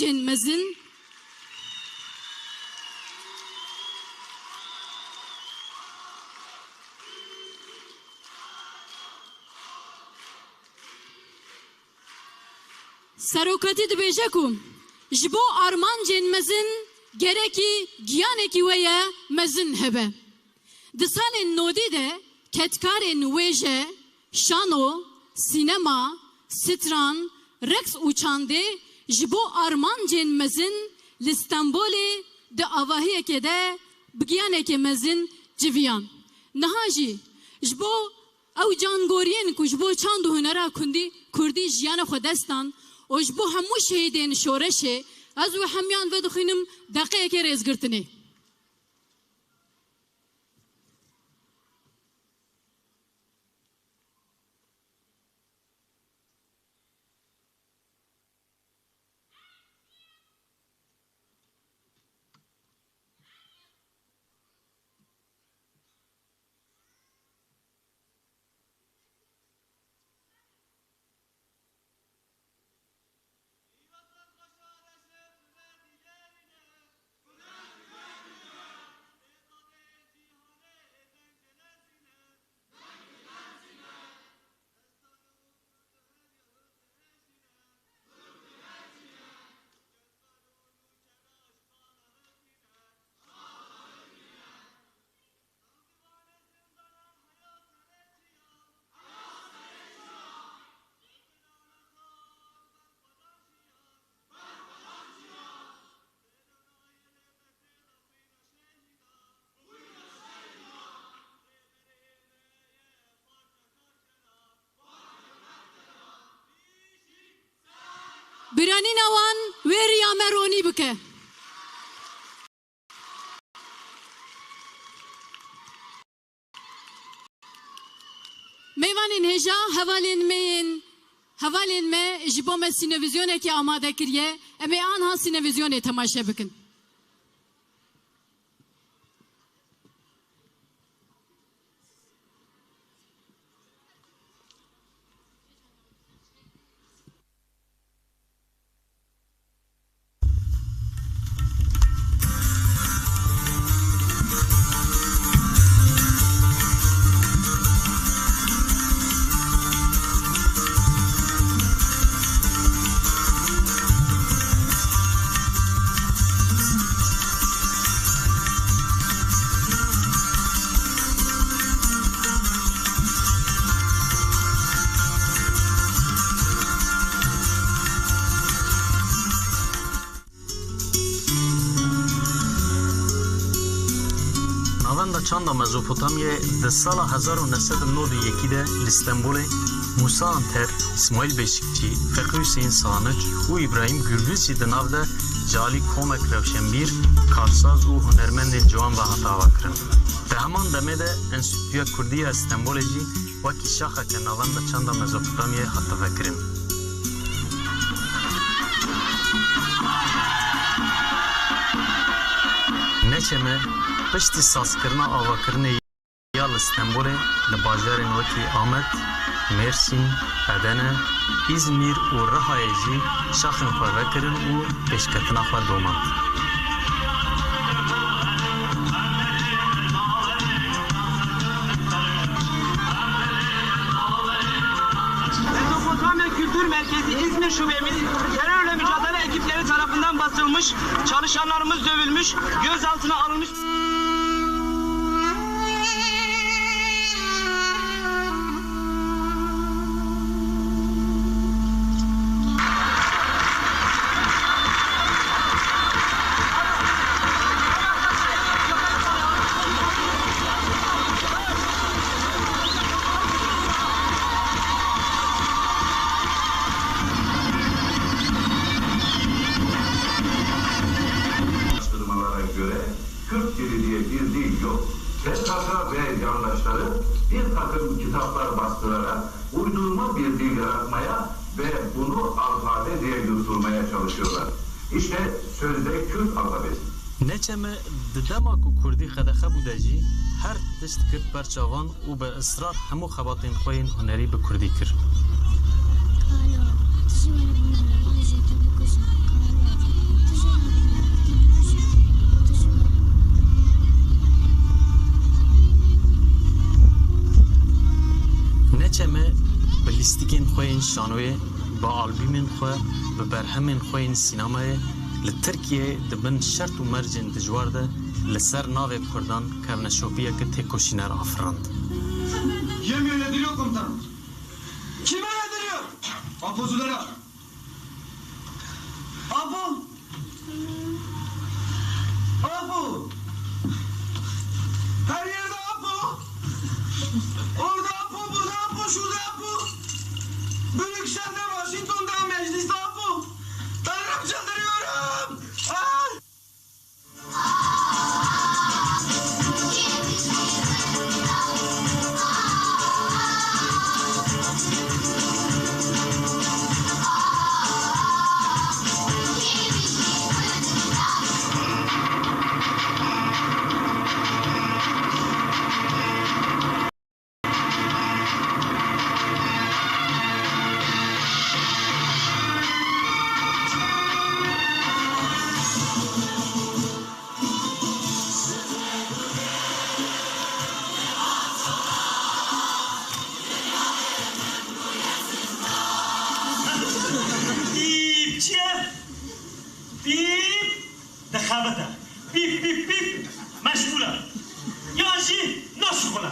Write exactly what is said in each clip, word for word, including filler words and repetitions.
xwişkên mezin, serokatî dibêje ku ji bo armancên mezin gerekî giyanekî we ye mezin hebe. Di salên nodî de kedkarên wêje, şano, sînema, stran, reqs û çandê ji bo armancên mezin li Stenbolê di avahiyekê de bi giyanekê mezin civiyan. Niha jî ji bo ew cangoriyên ku ji bo çand û hunera kundî, kurdî jiyana xwe dest dan û ji bo hemû şehîdên şoreşê, ez wê hemiyan vedixwînim deqeyekê rêzgirtinê. Biranîna wan wê riya me ronî bike. Mêvanên hêja, hevalên me yên, hevalên me ji bo me sînevizyonekê amade kiriye. Em ê anha sînevizyonê temaşe bikin. Navenda çanda Mezopotamyayê di sala hezar û neh sed û nod û yekî de li Stenbolê Musa Anter, Smaîl Beşîkçî, Feqî Huseyîn Sanic û Îbrahîm Gürbüz jî di nav de ji alî komek rewşenbîr, karsaz û hunermendên ciwan ve hate avakirin. Di heman demê de Enstîtuya Kurdî ya Stenbolê jî wekî şaxeke navenda çanda Mezopotamyayê hate vekirin. Neçe me piştî sazkirina avakirinê ya li Stenbolê li bajarên wekî Amed, Mêrsîn, Edene, Îzmîr û Rihayê jî şaxên xwe vekirin û pêşketina xwe domand. Mezopotamya Kültür Merkezi İzmir Şubemiz terörle mücadele ekipleri tarafından basılmış, çalışanlarımız dövülmüş, gözaltına alınmış. Araştırmalara göre Kürt dili diye bir dil yok. P K K ve yandaşları bir takım kitaplar bastırarak uydurma bir dil yaratmaya ve bunu alfabe diye yutturmaya çalışıyorlar. İşte sözde Kürt alfabesi. Neçe me di dema ku kurdî qedexe bû de jî her tişt girt ber çavan û bi israr hemû xebatên xwe yên hunerî bi kurdî kir. Kalo, tu jî were binêre, ez jî te bikujim. Kalo. Şanoyê bi albûmên xwe, bi berhemên xwe yên sînemayê li Tirkiyeyê di bin şert û mercên dijwar de li ser navê Kurdan kevneşopiyeke têkoşîner afirand. Kim yönediliyor komutanım? Kim yönediliyor? Apo Zülera. Apo! Apo! Her yerde Apo! Orada Apo, burada Apo, şurada Apo! Brüksel'de, Washington'da, mecliste Apo! Tanrım, çıldırıyorum! Ah! Pîp, çi ye? Pîp! Dixebite. Pîp, pîp, pîp. Meşgûl e. Yan jî naşixule.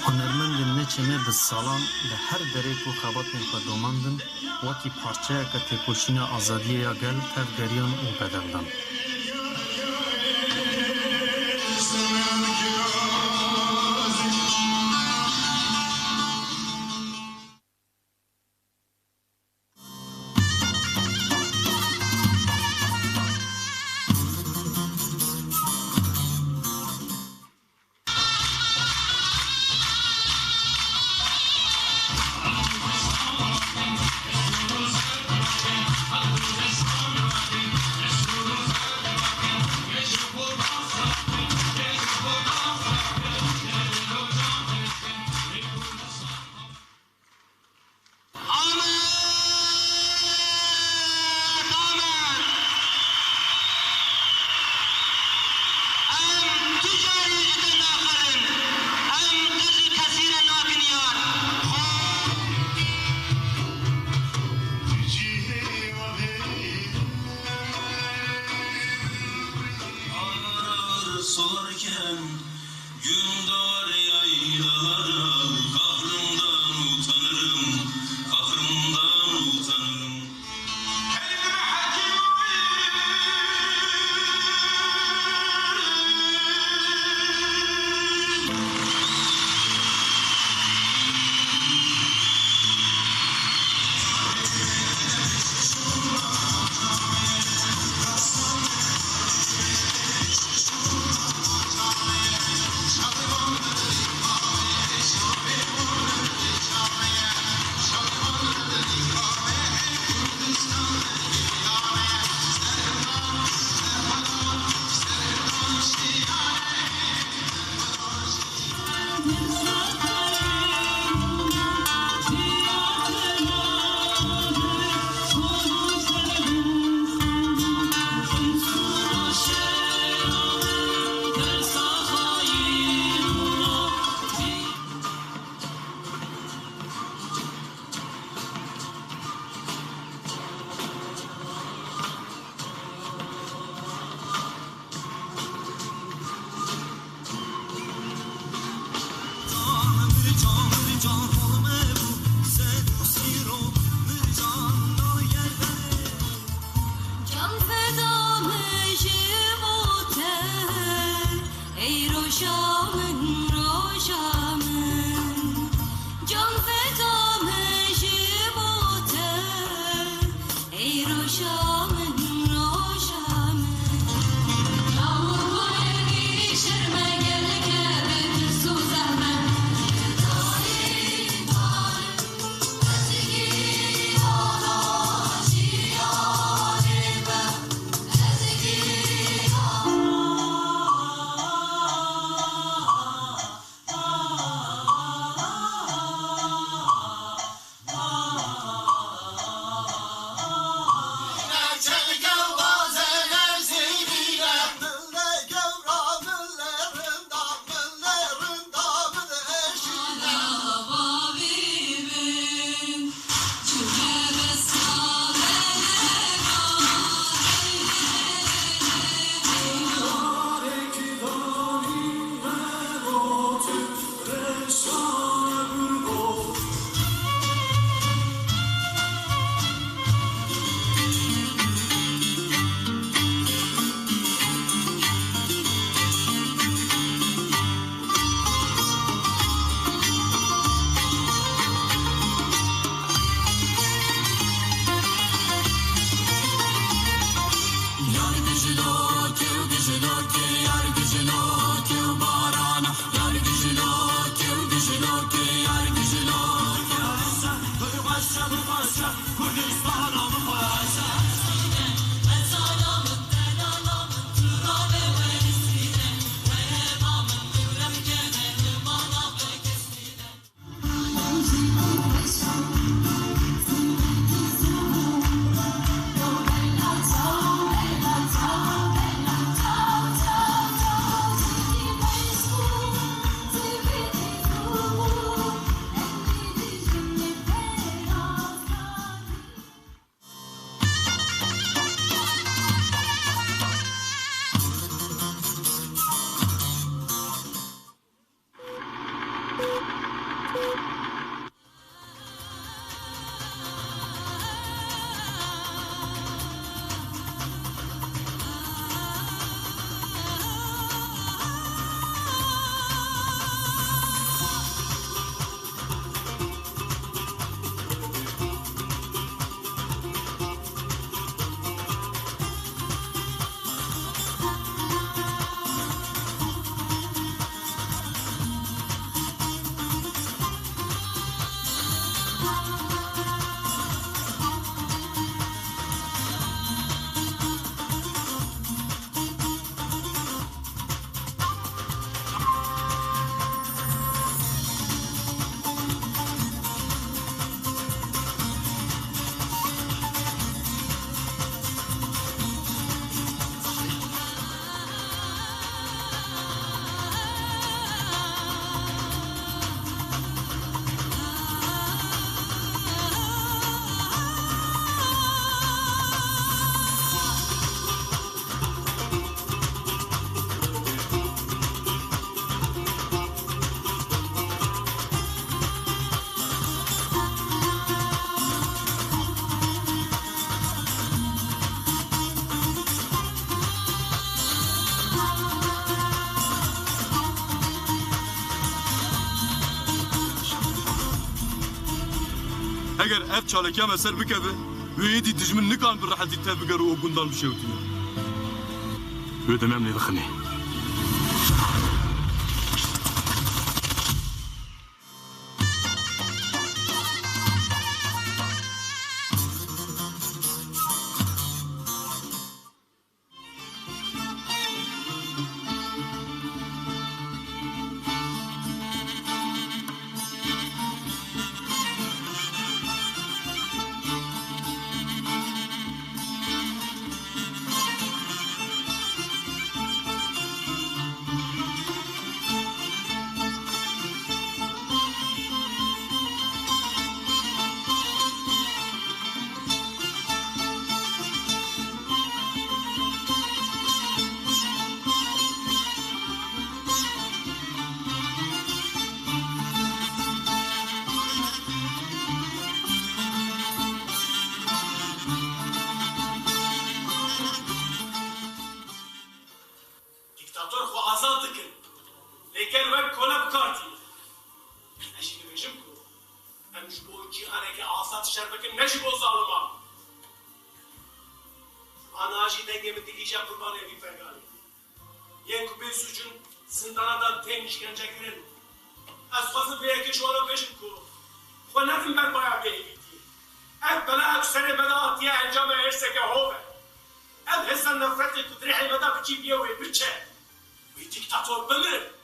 Hunermendên Neçe Me bi salan li her derê ku xebatên xwe domandin, wekî parçeyeke têkoşîna azadiyê ya gel tevgeriyan û bedel dan. Can feda min ji bo te, ey roja min, roja min. Yağmur gulê min şerme gelek e, bi tirs û zehmet. Eger ev çalakiya me ser bikeve, wê êdî dijmin nikan bi rehetî tevbigere û gundan bişewitîne. Wê demê em lê bixinê. Şer bikin, ne ji bo zaliman. Ana jî dengê min digihîje qurbanê vî ferganê. Yên ku bê sûc in zindana de tên îşkence kirin. Ez dixwazim vê yekê ji wan re bêjim ku xwe nedin ber baya bêhêvîtiyê. Ev bela ev serê me de hatiye encama hêrseke hov e. Ev hêsa nefretê ku di rihê me de bikîviye wê biçe. Wê dîktator bimirin.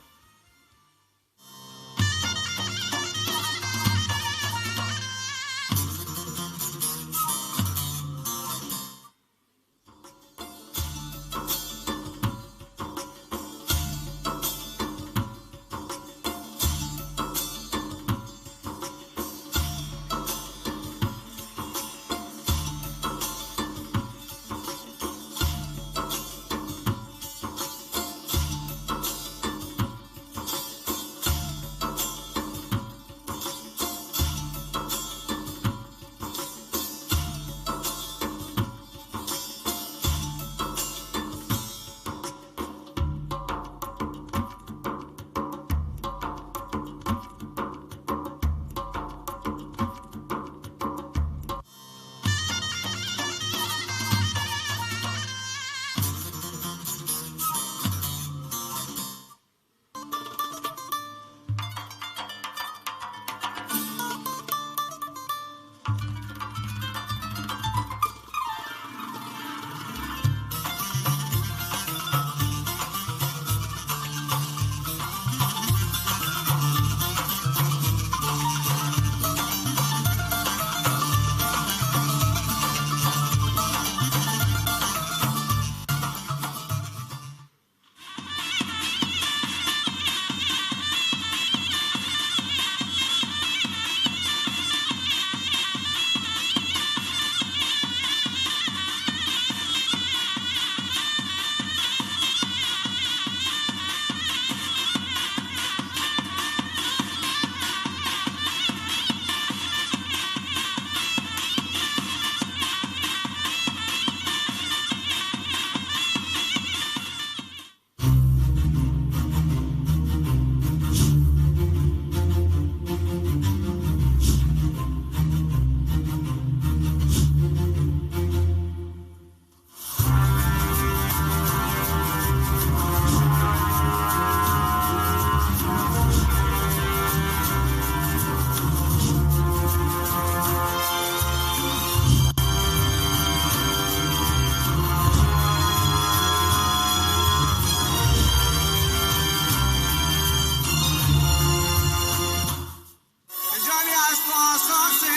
Canî ez tu asasê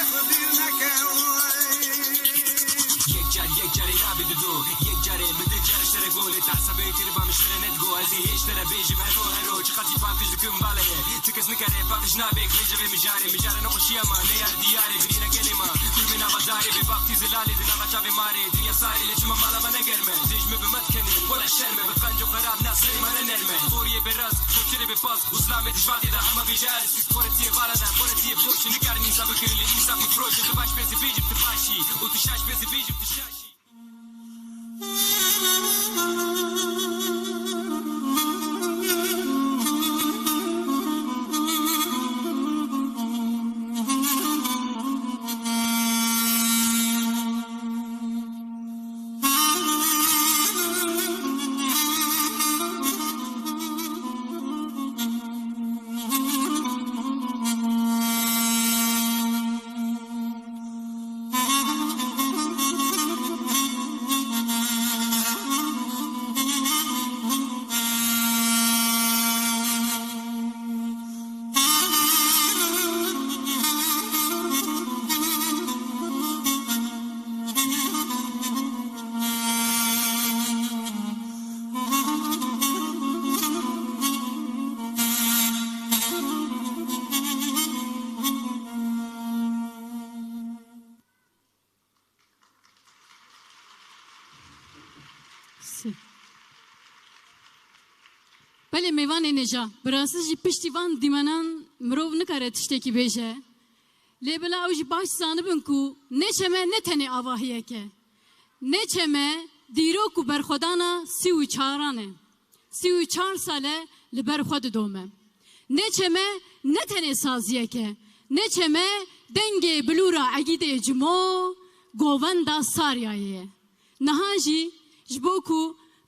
xwe bîr neke. Yek car, yek carê nabê dido. Yek carê min di car ji te re got. Lê te hesabê kiriba min ji te re nedigo. Ez ê hêj te re bêjim hero, hero. Çiqas jî paqij dikim bale ye. Ti kes nikare paqij nabe. Kêje vê mijarê. Mijara nexweşiya ma ne yar diyarê. Binî re gelê ma kurmê nava darê. Bê vaftî zilalê di nava çavê marê. Dinya sarê lê çima mala me ne germ e. Dij min bi me dikenê. Wela şerm e. Bi qenc û xerab na serê me ne nerm e. Xoriyê bê rast, xorçirê bê pas. Û zilamê dijvatê de hema bêje ez. Xoretiye vala ne, xoretiye boş. Nikarin însan bikirin lê însan ku proje. Tu baş bêzî bêjim tu başî. Û tu şaş bêzî bêjim tu şaşî. Belê mêvanê nêja, bi rastî jî piştî van dîmenan mirov nikare tiştekî bêje. Lê bila ew jî baş zanibin ku Nêçe me ne tenê avahiyek e. Nêçe me dîrok û berxwedana sî û çaran e. Sî û çar sal e li ber xwe didome. Nêçe me ne tenê saziyek e. Nêçe me Dengê bilûra Egîdê Cimo, govenda Saryayê ye. Niha jî ji bo ku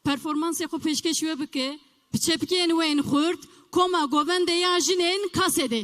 performansê xwe pêşkêş we bike, bi çepikên wê yên xurt, koma govendê ya jinên Kasedê.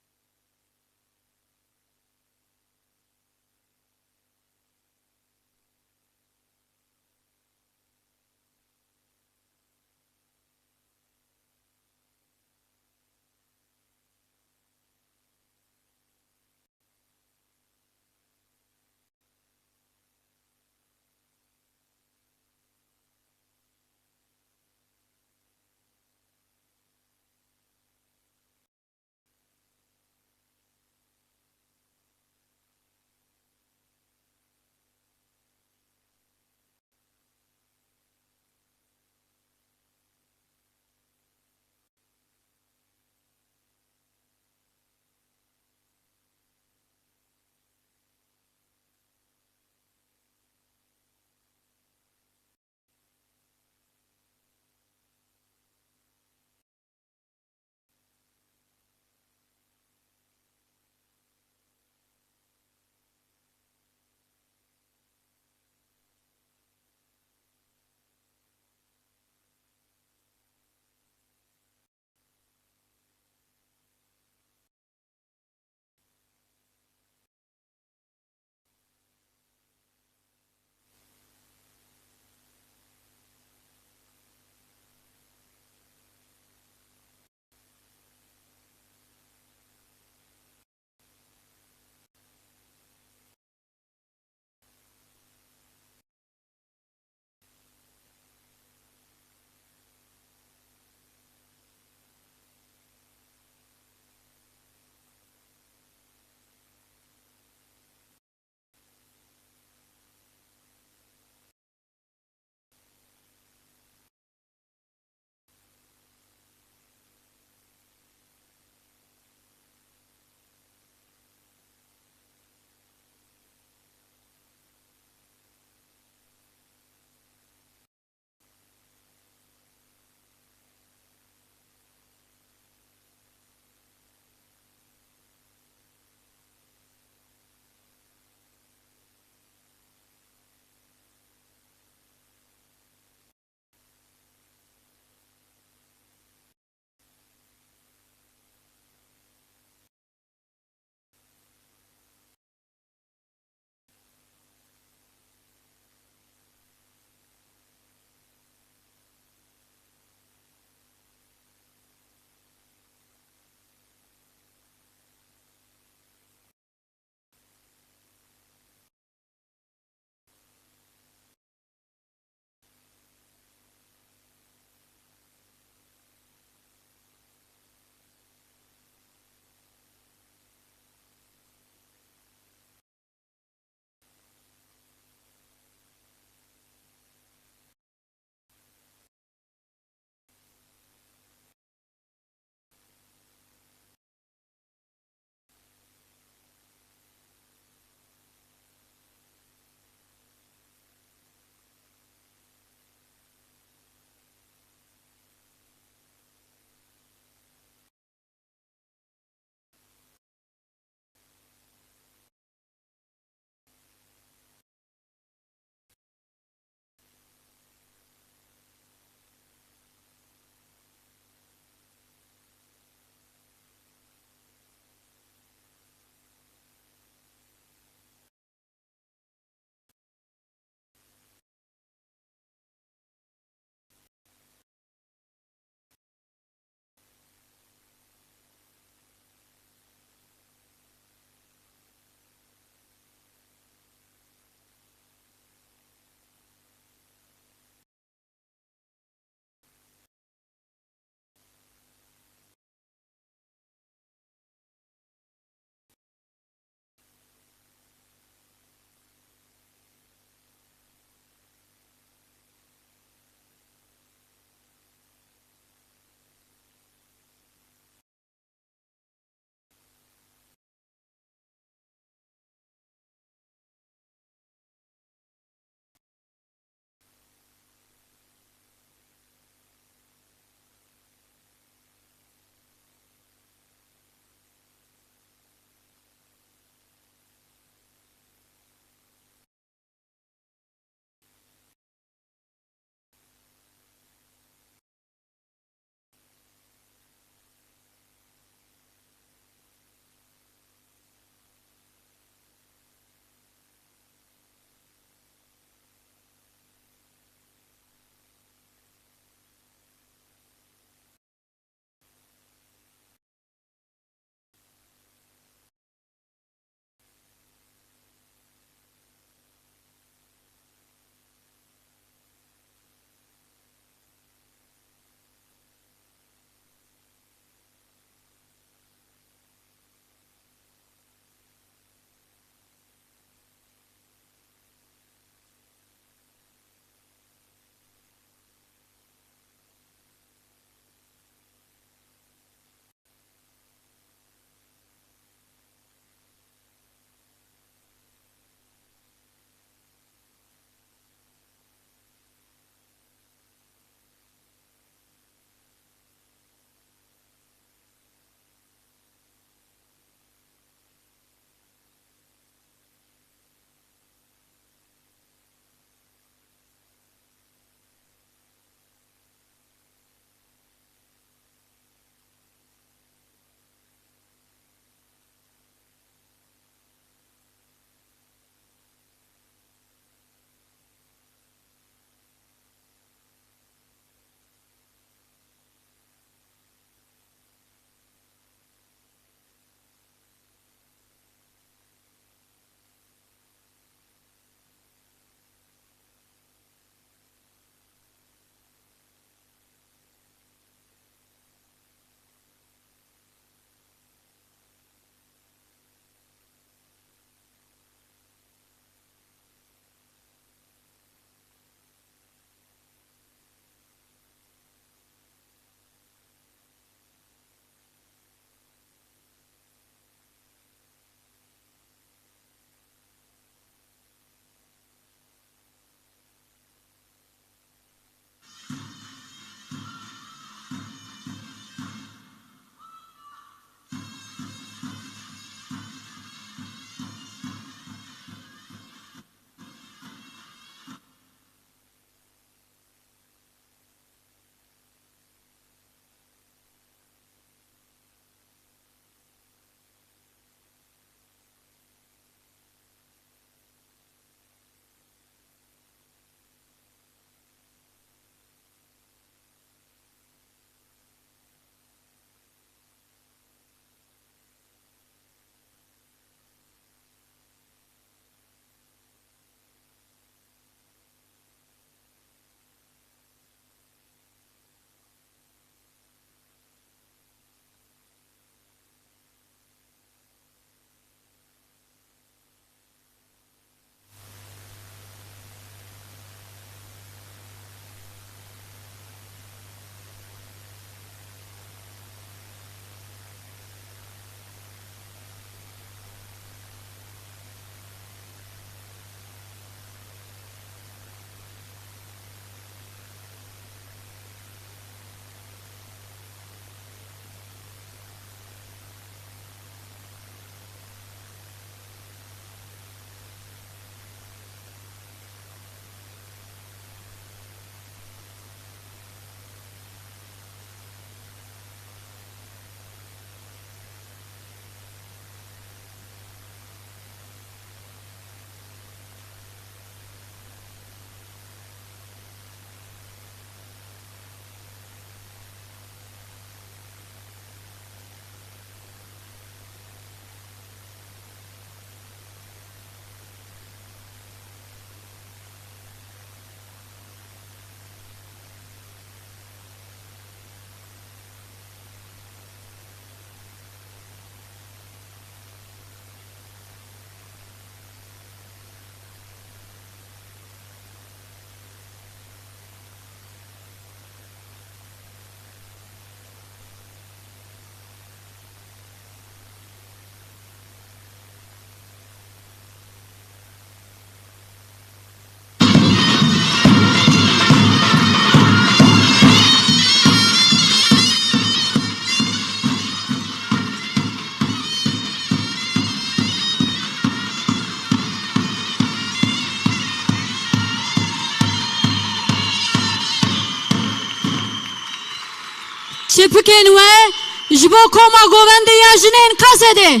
Çepikên we ji bo Koma Govendê ya Jinên Qesedê.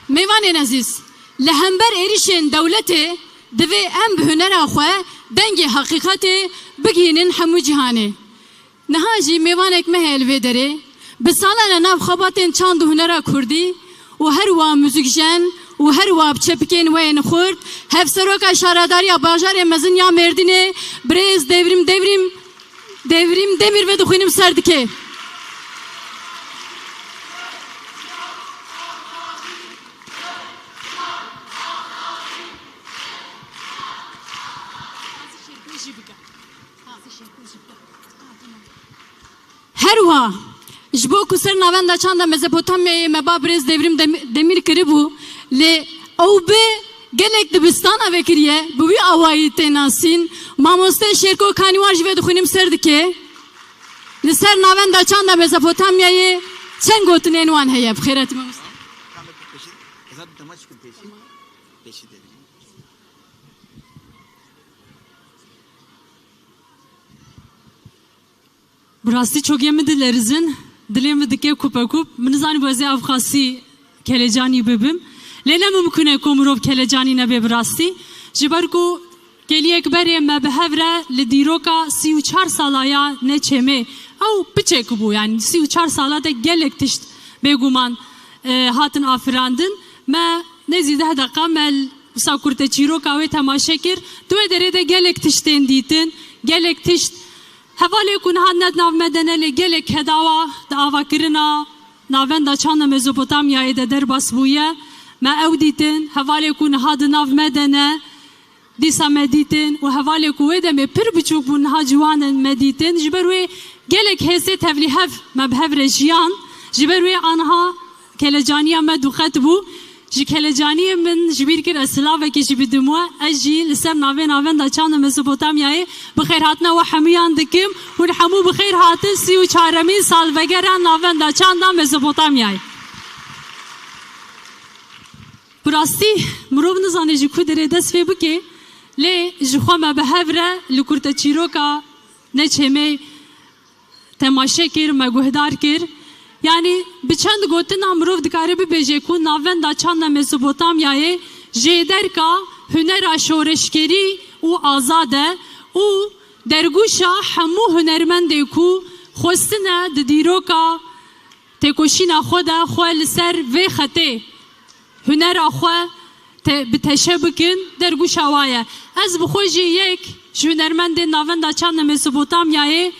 Mêvanên ezîz, li hember êrişên dewletê divê em bi hunera xwe dengê heqîqetê bigihînin hemû cîhanê. Niha jî mêvanek me heye li vê derê. Bi salan e nav xebatên çand û hunera kurdî û her wiha muzîkjen û her wiha bi çepikên we yên xurt, Hevseroka Şaredariya Bajarê Mezin ya Mêrdînê, birêz Devrîm, Devrîm, Devrîm Demîr vedixwînim ser dike. Her wiha, ji bo ku ser navenda çanda Mezopotamyayê me ba birêz Devrîm Dem-, Demîr kiribû, lê ew bi gelek dibistana vekiriye, bi wî awayî tê nasîn, mamoste Şêrko Kanîwan ji vê dixwînim ser dike. Li ser navenda çanda Mezopotamyayê çend gotinên wan heye, bi xêretî mamoste. Bi rastî çokê min dilerizin, dilê min dike kupekup. Min nizanîbû ez ê ev qasî kelecanî bibim. Lê ne mimkun e ku mirov kelecanî nebe bi rastî. Ji ber ku kêliyek berê me bi hev re li dîroka sî û çar sala ya neçêmê, ew piçek bû, yanî sî û çar sala de gelek tişt bêguman, e, hatin afirandin. Me nêzî deh deqa me l-, wisa kurteçîroka wê temaşe kir. Di wê derê de gelek tiştên dîtin, gelek tişt Hevalê ku niha ne di nav me de ne, lê gelek kedawa di avakirina navenda çanda Mezopotamyayê de derbas bûye. Me ew dîtin, hevalê ku niha di nav me de ne, dîsa me dîtin û hevalê ku wê demê pir biçûk bûn niha ciwan in me dîtin. Ji ber wê gelek hêzê tevlîhev me bi hev re jiyan. Ji ber wê aniha kelecaniya me duqet bû. Ji kelecaniyê min ji bîr kir ez silavekî jî bidim we. Ez jî li ser navê navenda çanda Mezopotamyayê bi xêrhatina we hemûyan dikim. Hûn hemû bi xêr hatin sî û çaremîn salvegera navenda çanda Mezopotamyayê. Bi rastî mirov nizane ji ku derê dest pê bike, lê ji xwe me bi hev re li kurteçîroka neçêmê temaşe kir, me guhdar kir. Yanî bi çend gotina mirov dikare bibêje ku navenda çanda Mezopotamyayê jêderka hunera şoreşgerî û azad e û dergûşa hemû hunermendê ku xwestine di dîroka têkoşîna xwe de xwe li ser vê xetê hunera xwe te-, bi teşe bikin, dergûşa wa ye. Ez bi xwe jî yek ji hunermendên navenda çanda Mezopotamyayê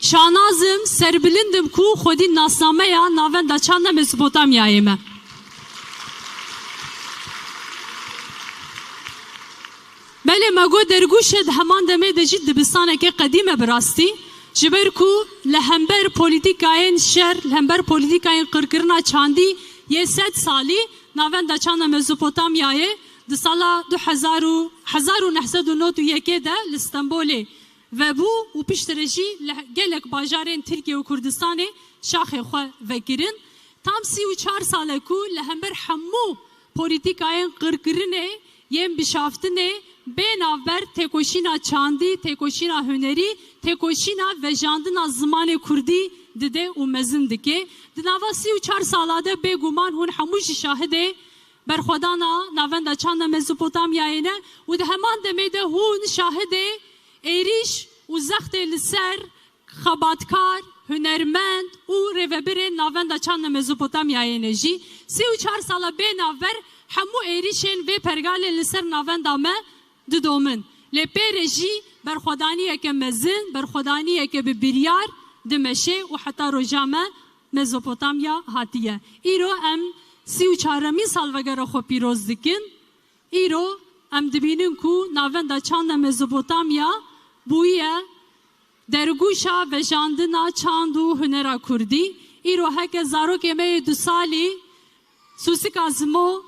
şanaz im, serbilind im ku xwedî nasnameya navenda çanda Mezopotamyayê me. Belê me got dergûşe di heman demê de jî dibistaneke qedîm e bi rastî. Ji ber ku li hember polîtîkayên şer, li hember polîtîkayên qirkirina çandî yê sed salî navenda çanda Mezopotamyayê di sala du hezar û, hezar û neh sed û nod û yekê de li Stenbolê vebû û piştre jî li gelek bajarên Tirkiye û Kurdistanê şaxê xwe vekirin. Tam sî û çar sal e ku li hember hemû polîtîkayên qirkirinê yên bişaftinê bê navber têkoşîna çandî, têkoşîna hunerî, têkoşîna vejandina zimanê kurdî dide û mezin dike. Di nava sî û çar sala de bêguman hûn hemû jî şahidê berxwedana navenda çanda Mezopotamyayê ne û di heman demê de hûn şahidê êrîş û zextê li ser xebatkar, hunermend û rêvebirên navenda çanda Mezopotamyayê ne jî. Sî û çar sala bê navber hemû êrîşên vê pergalê li ser navenda me didomin. Lê pê re jî berxwedaniyeke mezin, berxwedaniyeke bi biryar dimeşe û heta roja me Mezopotamya hatiye. Îro em sî û çaremîn salvegera xwe pîroz dikin. Îro em dibînin ku navenda çanda Mezopotamya bûye dergûşa vejandina çand û hunera kurdî. Îro heke zarokê me yê du salî Sûsika Zimo,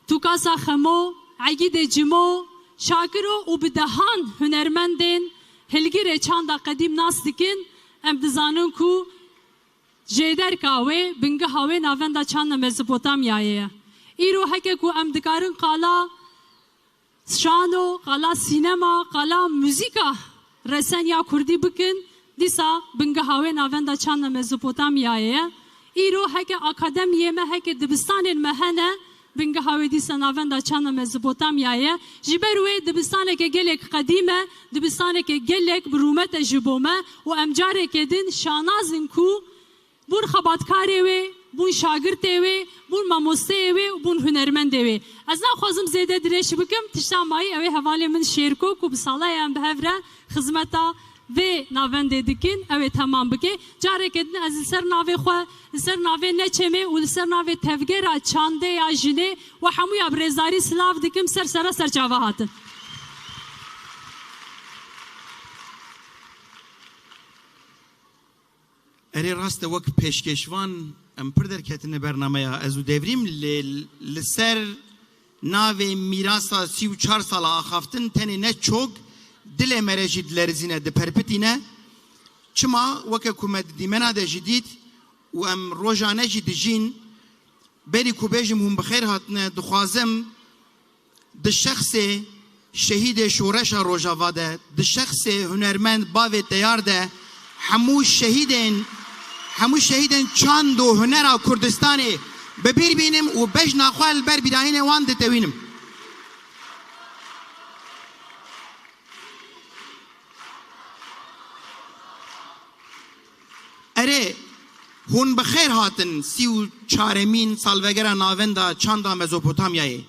Tûkasa Xemo, Egîdê Cimo, Şakiro û bi dehan hunermendên hilgirê çanda qedîm nas dikin, em dizanin ku jêderka wê, bingeha wê navenda çanda Mezopotamyayê ye. Îro heke ku em dikarin qala şano, qala sînema, qala muzîka resen ya kurdî bikin, dîsa bingeha wê navenda çanda Mezopotamyayê ye. Îro heke akademiyê me, heke dibistanên me hene, bingeha wê dîsa navenda çanda Mezopotamyayê ye. Ji ber wê dibistaneke gelek qedîm e, dibistaneke gelek bi rûmet e ji bo me û em careke din şanaz in ku bûn xebatkarê wê, bûn şagirtê wê, bûn mamosteyê wê û bûn hunermendê wê. Ez naxwazim zêde dirêj bikim, tişta mayî ew ê hevalê min Şêrko ku bi sala ye em bi hev re xizmeta vê navendê dikin, ew ê temam bike. Careke din ez li ser navê xwe, li ser navê Neçemê û li ser navê Tevgera Çandê ya Jinê we hemûya bi rêzdarî silav dikim, ser sera ser çava hatin. Erê, rast e, wek pêşkêşvan em pir derketine bernameya ez û Devrîm, lê li ser navê mîrasa sî û çar sala axaftin tenê ne çok, dilê me re jî dilerizîne, diperpitîne. Çima? Weke ku me di dîmena de jî dît û em rojane jî dijîn, berî ku bêjim hûn bi xêr hatine, dixwazim di şexsê şehîdê şoreşa Rojava de, di şexsê hunermend bavê teyar de hemû şehîdên, hemû şehîdên çand û hunera Kurdistanê bi bîr bînim û bejna xwe li ber bîrayînê wan ditewînim. Erê, hûn bi xêr hatin sî û çaremîn salvegera navenda çanda Mezopotamyayê.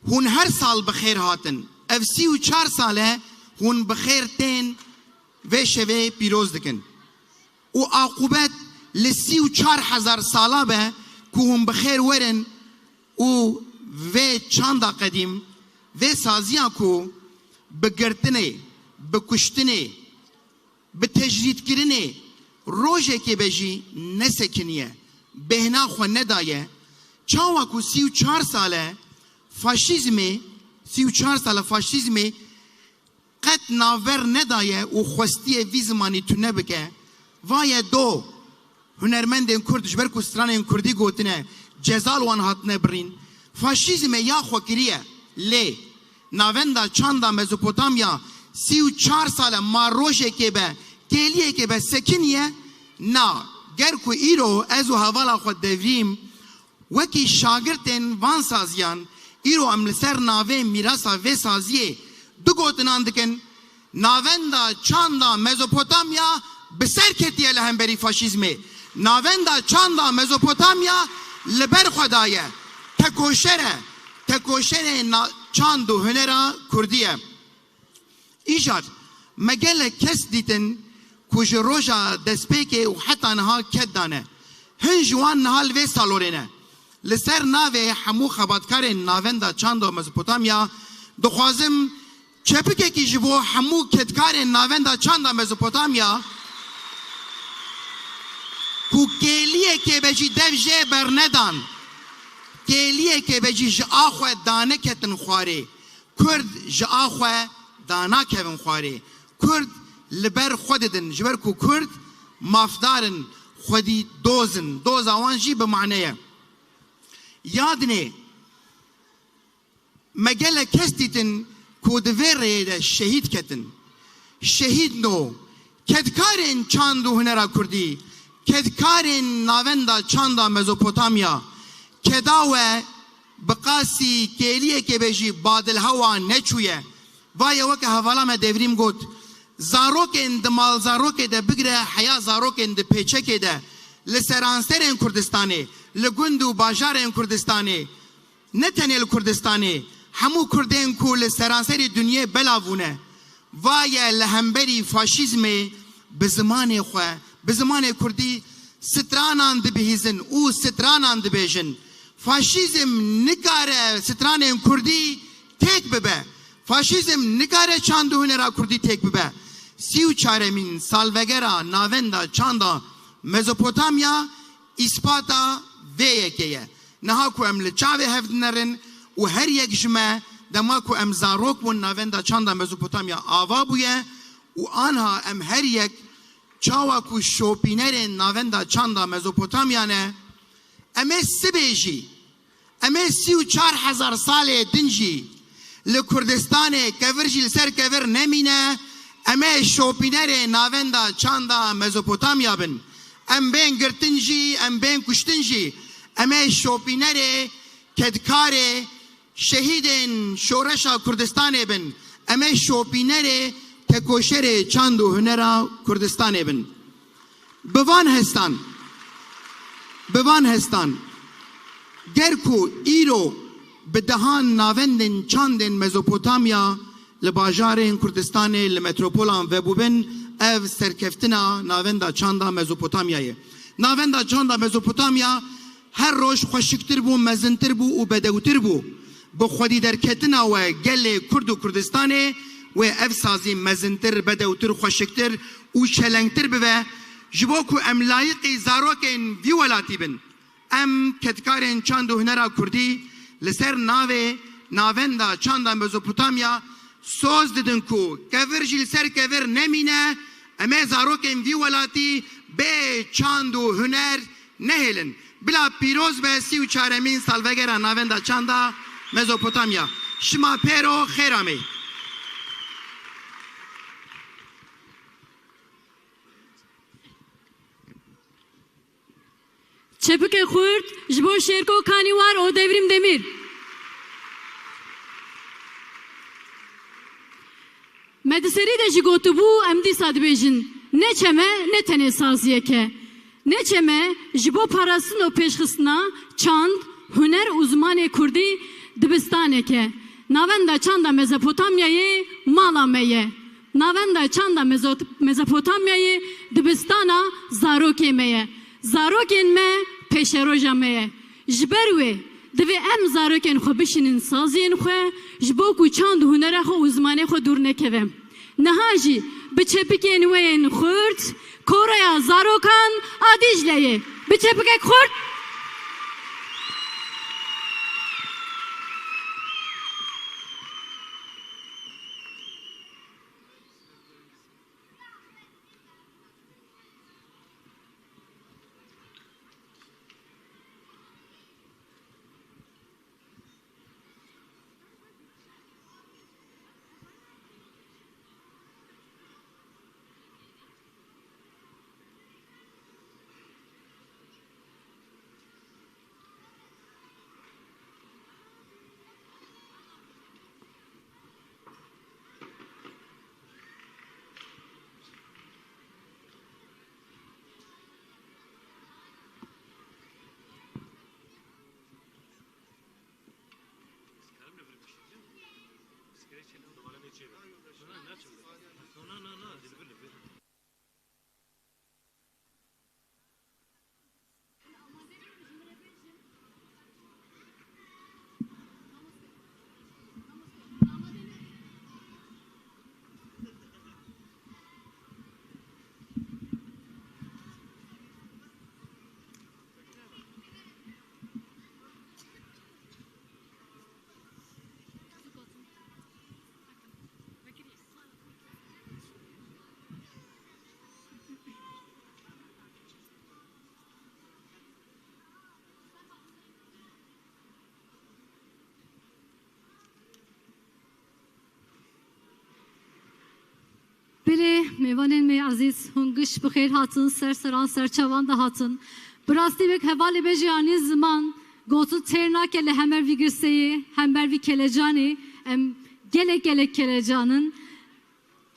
Hûn her sal bi xêr hatin. Ev sî û çar sal e hûn bi xêr tên vê şevê pîroz dikin. Û aqûbet li sî û çar hezar sala be ku hûn bi xêr werin û vê çanda qedîm, vê saziya ku bi girtinê, bi kuştinê, bi tecrîdkirinê rojekê be jî nesekiniye, bêhna xwe nedaye, çawa ku sî û çar sal e faşîzmê, sî û çar sal e faşîzmê qet navber nedaye û xwestiye vî zimanî tune bike, va ye do hunermendên Kurd, ji ber ku stranên Kurdî gotine, ceza li wan hatine birîn, faşîzmê ya xwe kiriye. Lê navenda çanda Mezopotamya sî û çar sal e, ma rojekê be, kêliyekê be sekiniye? Na, ger ku îro ez û hevala xwe Devrîm wekî şagirtên van saziyan, îro em li ser navê mîrasa vê saziyê du gotinan dikin, navenda çanda Mezopotamya bi ser ketiye li hemberî faşîzmê. Navenda çanda Mezopotamya li ber xwe daye. Tekoşer e. Tekoşerê na-, çand û hunera Kurdî ye. Îcar, me gelek kes dîtin ku ji roja destpêkê û heta niha ked dane. Hin ji wan niha li vê salonê ne. Li ser navê hemû xebatkarên navenda çanda Mezopotamya dixwazim çepikekî ji bo hemû kedkarên navenda çanda Mezopotamya ku kêliyekê be jî dev jê bernedan, kêliyekê be jî ji a xwe daneketin xwarê. Kurd ji a xwe danakevin xwarê. Kurd li ber xwe didin. Ji ber ku Kurd mafdar in, xwedî doz in. Doza wan jî bi mane ye. Yadinê, me gelek kes dîtin ku di vê rêyê de şehîd ketin. Şehîd no, kedkarên çand û hunera Kurdî, kedkarên navenda çanda Mezopotamya, keda we bi qasî kêliyekê be jî badilhewa neçûye. Vaye weke hevala me Devrîm got, zarokên di malzarokê de bigire heya zarokên di pêçekê de, li seranserên Kurdistanê, li gund û bajarên Kurdistanê, ne tenê li Kurdistanê, hemû Kurdên ku li seranserî dinyê belav bûne, vaye li hemberî faşîzmê bi zimanê xwe, bi zimanê Kurdî stranan dibihîzin û stranan dibêjin. Faşîzm nikare stranên Kurdî têk bibe. Faşîzm nikare çand û hunera Kurdî têk bibe. Sî û çaremîn salvegera navenda çanda Mezopotamya îspata vê yekê ye. Niha ku em li çavê hev dinerin û her yek ji me dema ku em zarok bûn navenda çanda Mezopotamya ava bûye û anha em her yek çawa ku şopînerên navenda çanda Mezopotamya ne, em ê sibê jî, em ê sî û çar hezar salê din jî li Kurdistanê kevir jî li ser kevir nemîne, Em ê şopînerê navenda çanda Mezopotamya bin. Em bên girtin jî, em bên kuştin jî. Em ê şopînerê, kedkarê şehîdên şoreşa Kurdistanê bin. Em ê şopînerê tekoşerê çand û hunera Kurdistanê bin. Bi van hestan, bi van hestan, ger ku îro bi dehan navendên çandên Mezopotamya li bajarên Kurdistanê, li metropolan vebûbin, ev serkeftina navenda çanda Mezopotamyayê. Navenda çanda Mezopotamya her roj xweşiktir bû, mezintir bû û bedewtir bû. Bi xwedî derketina we gelê Kurd û Kurdistanê wê ev sazî mezintir, bedewtir, xweşiktir û çelengtir bibe, ji bo ku em layiqî zarokên vî welatî bin. Em kedkarên çand û hunera kurdî li ser navê navenda çanda Mezopotamya soz didin ku kevir jî li ser kevir nemîne, em ê zarokên vî welatî bê çand û huner nehêlin. Bila pîroz be sî û çaremîn salvegera navenda çanda Mezopotamya. Şima pêro xêr ameyî. Çepikê xurt ji bo Şêrko Kanîwar û Devrîm Demîr. Me di serî de jî gotibû, em dîsa dibêjin, ne çem e, ne tenê saziyek e. Ne çem e, ji bo parastin û pêşxistina çand, huner û zimanê kurdî dibistanek e. Navenda çanda Mezopotamyayê mala me ye. Navenda çanda Mezo-, Mezopotamyayê dibistana zarokê me ye. Zarokên me pêşeroja me ye. Ji ber wê divê em zarokên xwe bişînin saziyên xwe, ji bo ku çand û hunera xwe û zimanê xwe dûr nekeve. Niha jî bi çepikên we yên xurt, Koroya Zarokan a Dîcleyê. Bi çepikek xurt. Belê, mêvanên me ezîz, hûn giş bi xêr hatin, ser seran, ser çavan de hatin. Bi rastî wek hevalê me jî anî ziman, gotin têr nake li hember vî girseyê, hember vî kelecanê, em gelek gelek kelecan in.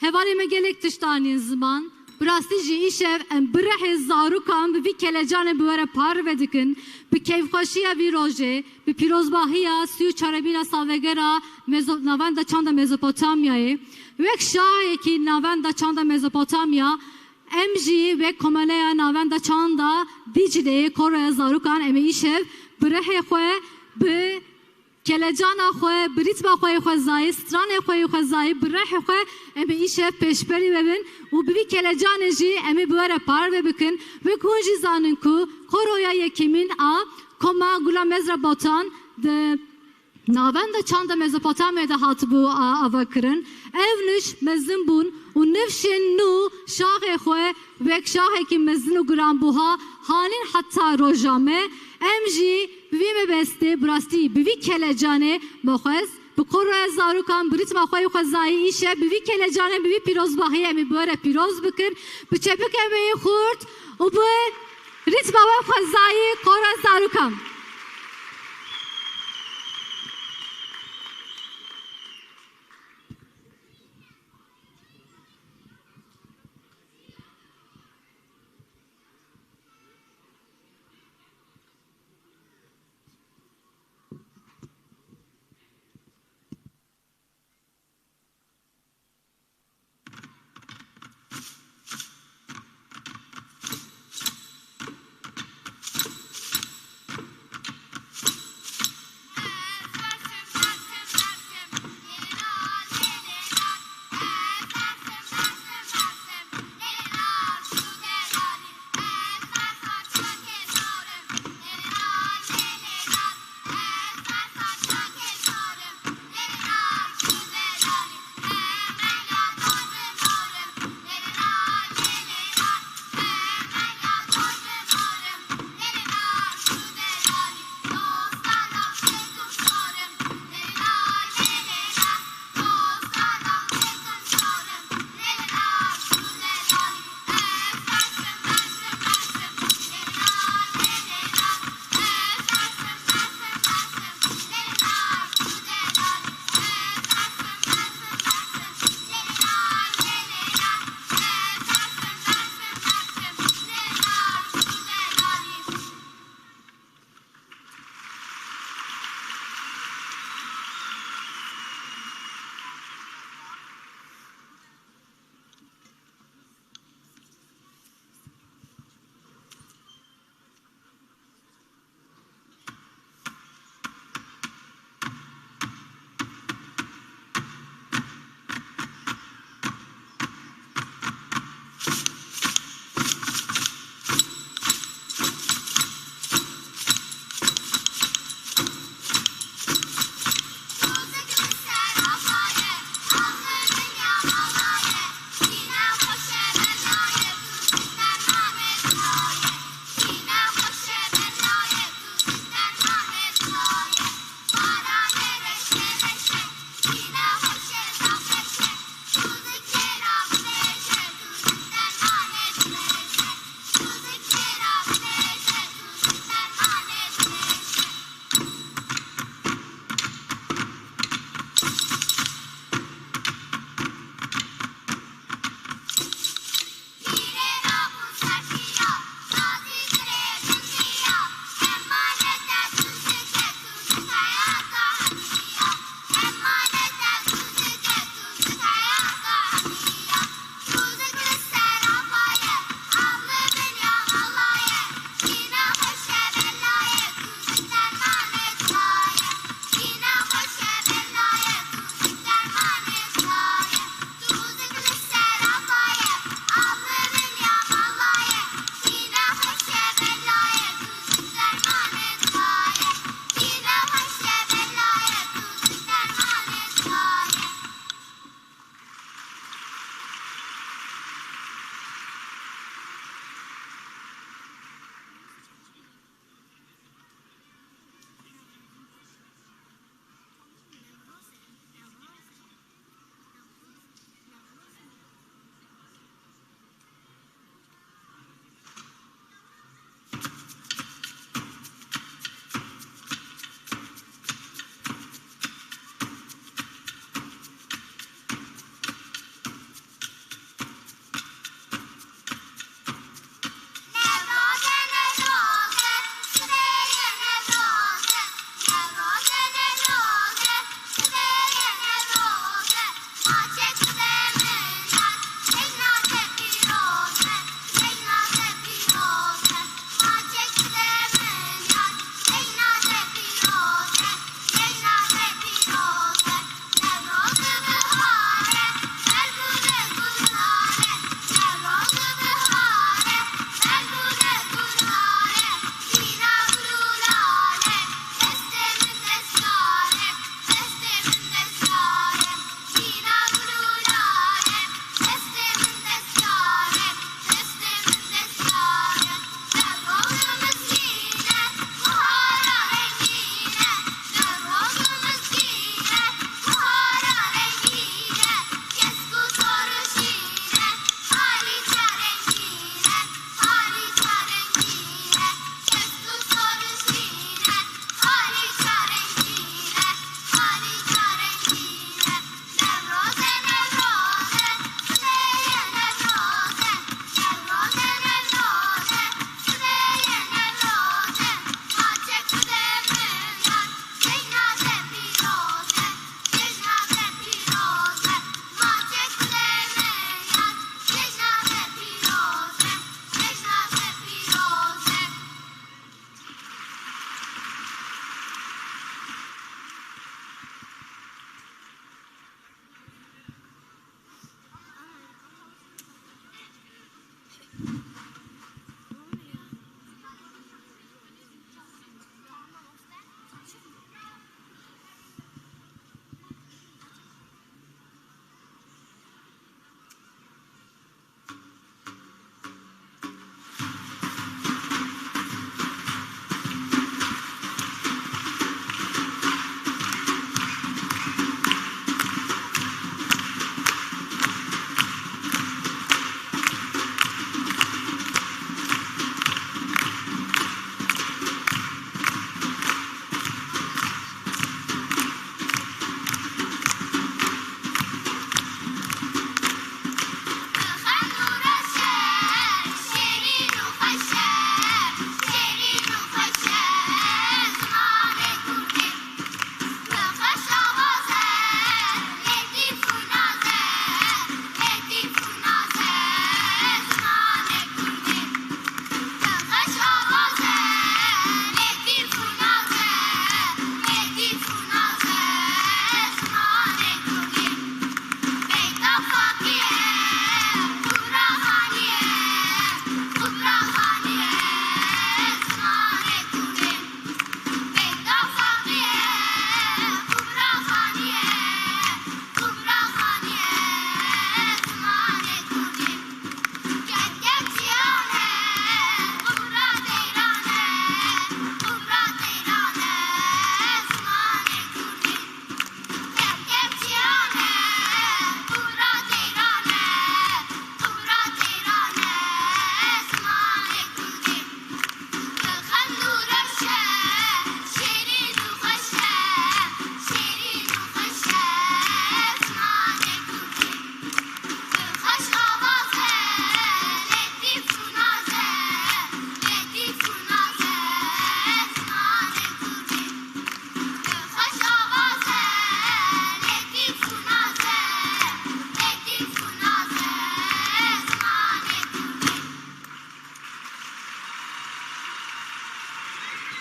Hevalê me gelek tişt anîn ziman. Bi rastî jî îşev em bi rihê zarokan bi vî kelecanê bi we re parve dikin. Bi keyfxweşiya vî rojê, bi pîrozbahiya sî û çaremîna salvegera Mezo-, navenda çanda Mezopotamyayê. Wek şahekî navenda çanda Mezopotamya, em jî wek komeleya navenda çanda Dîcleyê, Koroya Zarokan, em ê îşev bi rihê xwe, bi kelecana xwe, bi rîtma xwe yê xwezayî, stranê xwe yê xwezayî, bi rehê xwe em ê îşev pêşberî ve bin û bi vî kelecanê jî em ê bi we re parve bikin. Wek hûn jî zanin ku Koroya yekemîn a Koma Gulam Ezra Botan di navenda çanda Mezopotamyayê de hatibû a-, avakirin. Ew niş mezin bûn û nifşên nû şaxê xwe wek şaxekî mezin û giranbuha hanîn heta roja me. Em jî bi vî mebestê, bi rastî bi vî kelecanê me xwest Bi koroya zarokan, bi rîtma xwe yê xwezayî îşev bi vî kelecanê, bi vî pîrozbahiyê em ê bi we re pîroz bikin. Bi çepikê me yê xurt û bi rîtma we xwezayî, kora zarokan.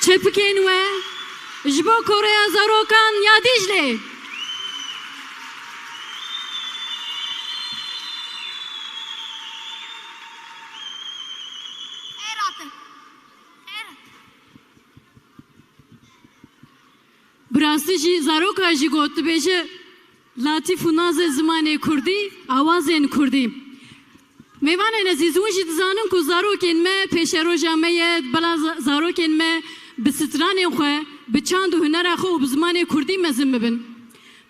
Çepikên we ji bo Koreya Zarokan ya Dîclê. Bi rastî jî zaroka jî got, dibêje, Latîf û Naze zimanê kurdî, awazên kurdî. Mêvanên ezîz, hûn jî dizanin ku zarokên me pêşeroja me ye, bila za-, zarokên me bi stranên xwe, bi çand û hunera xwe û bi zimanê kurdî mezin bibin.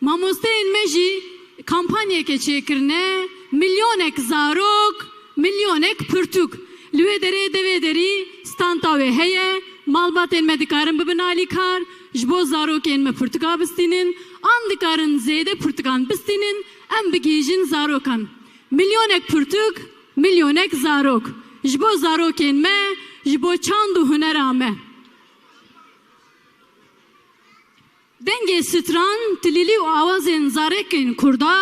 Mamosteyên me jî kampanyeke çêkirine, milyonek zarok, milyonek pirtûk. Li wê derê devê derî stanta wê heye, malbatên me dikarin bibin alîkar, ji bo zarokên me pirtûka bistînin, an dikarin zêde pirtûkan bistînin, em bigihîjin zarokan. Milyonek pirtûk, milyonek zarok. Ji bo zarokên me, ji bo çand û hunera me. Dengê stran, tilîlî û awazên zarekên kurda,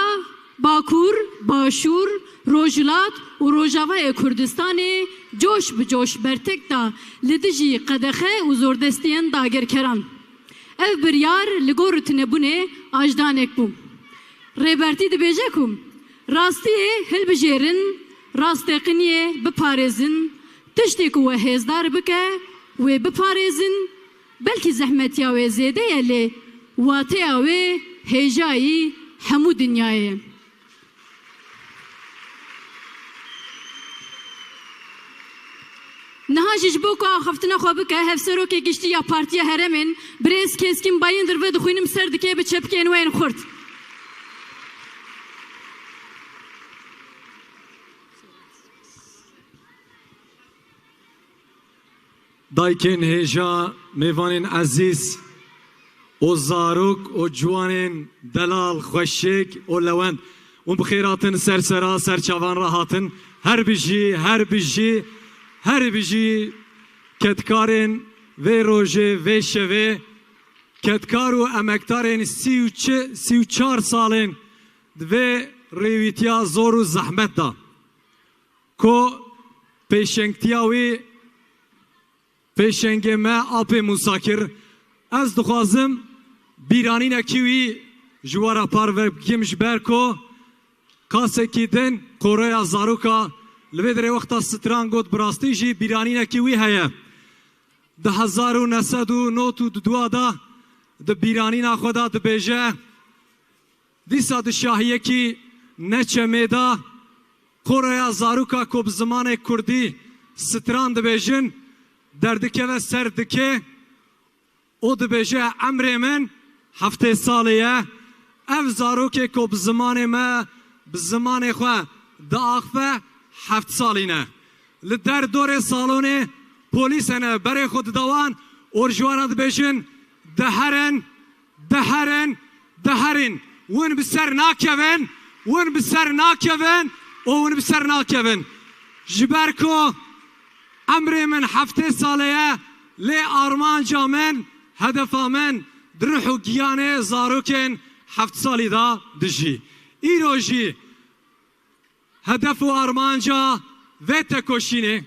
Bakur, Başûr, Rojhilat û Rojavayê Kurdistanê coş bi coş bertek da li dijî qedexe û zordestiyên dagirkeran. Ev biryar li gor tunebûnê ajdanek bû. Rêbertî dibêje ku rastiyê hilbijêrin, rasteqiniyê biparêzin, tiştê ku we hêzdar bike, wê biparêzin, belkî zehmetiya wê zêde ye, lê wateya wê hêjayî hemû dinyayê ye. Niha jî ji bo ku axaftina xwe bike, Hevserokê Giştî ya Partiya Herêmên, birêz Kêskîn Bayindir, vedixwînim ser dikê bi çepikên we yên xurt. Dayikên hêja, mêvanên ezîz û zarok û ciwanên delal, xweşik û lewend. Hûn bi xêr hatin, ser sera, ser çavan re hatin. Her bijî, her bijî, her bijî kedkarên vê rojê, vê şevê, kedkar û emektarên sî û çi, sî û çar salên di vê rêwîtiya zor û zehmet de ku pêşengtiya wî pêşengê me Apê Mûsa kir. Ez dixwazim bîranînekî wî ji we re parve bikim, ji ber ku kasekî din Koreya Zaroka li vê derê wexta stran got, bi rastî jî bîranînekî wî heye. Di hezar û neh sed û nod û dua de di bîranîna xwe de dibêje, dîsa di şahiyekî neçemê de Koreya Zaroka ku bi zimanê kurdî stran dibêjin, derdikeve ser dikê û dibêje, emrê min heftê salê ye. Ev zarokê ku bi zimanê me, bi zimanê xwe diaxive, heft salî ne. Li derdorê salonê polîs hene, berê xwe dide wan û ji wan re dibêjin, diherin, diherin, diherin. Win bi ser nakevin, win bi ser nakevin û win bi ser nakevin. Ji ber ku emrê min heftê salê ye, lê armanca min, hedefa min di ruh û giyanê zarokên heft salî de dijî. Îro jî hedef û armanca vê tekoşînê,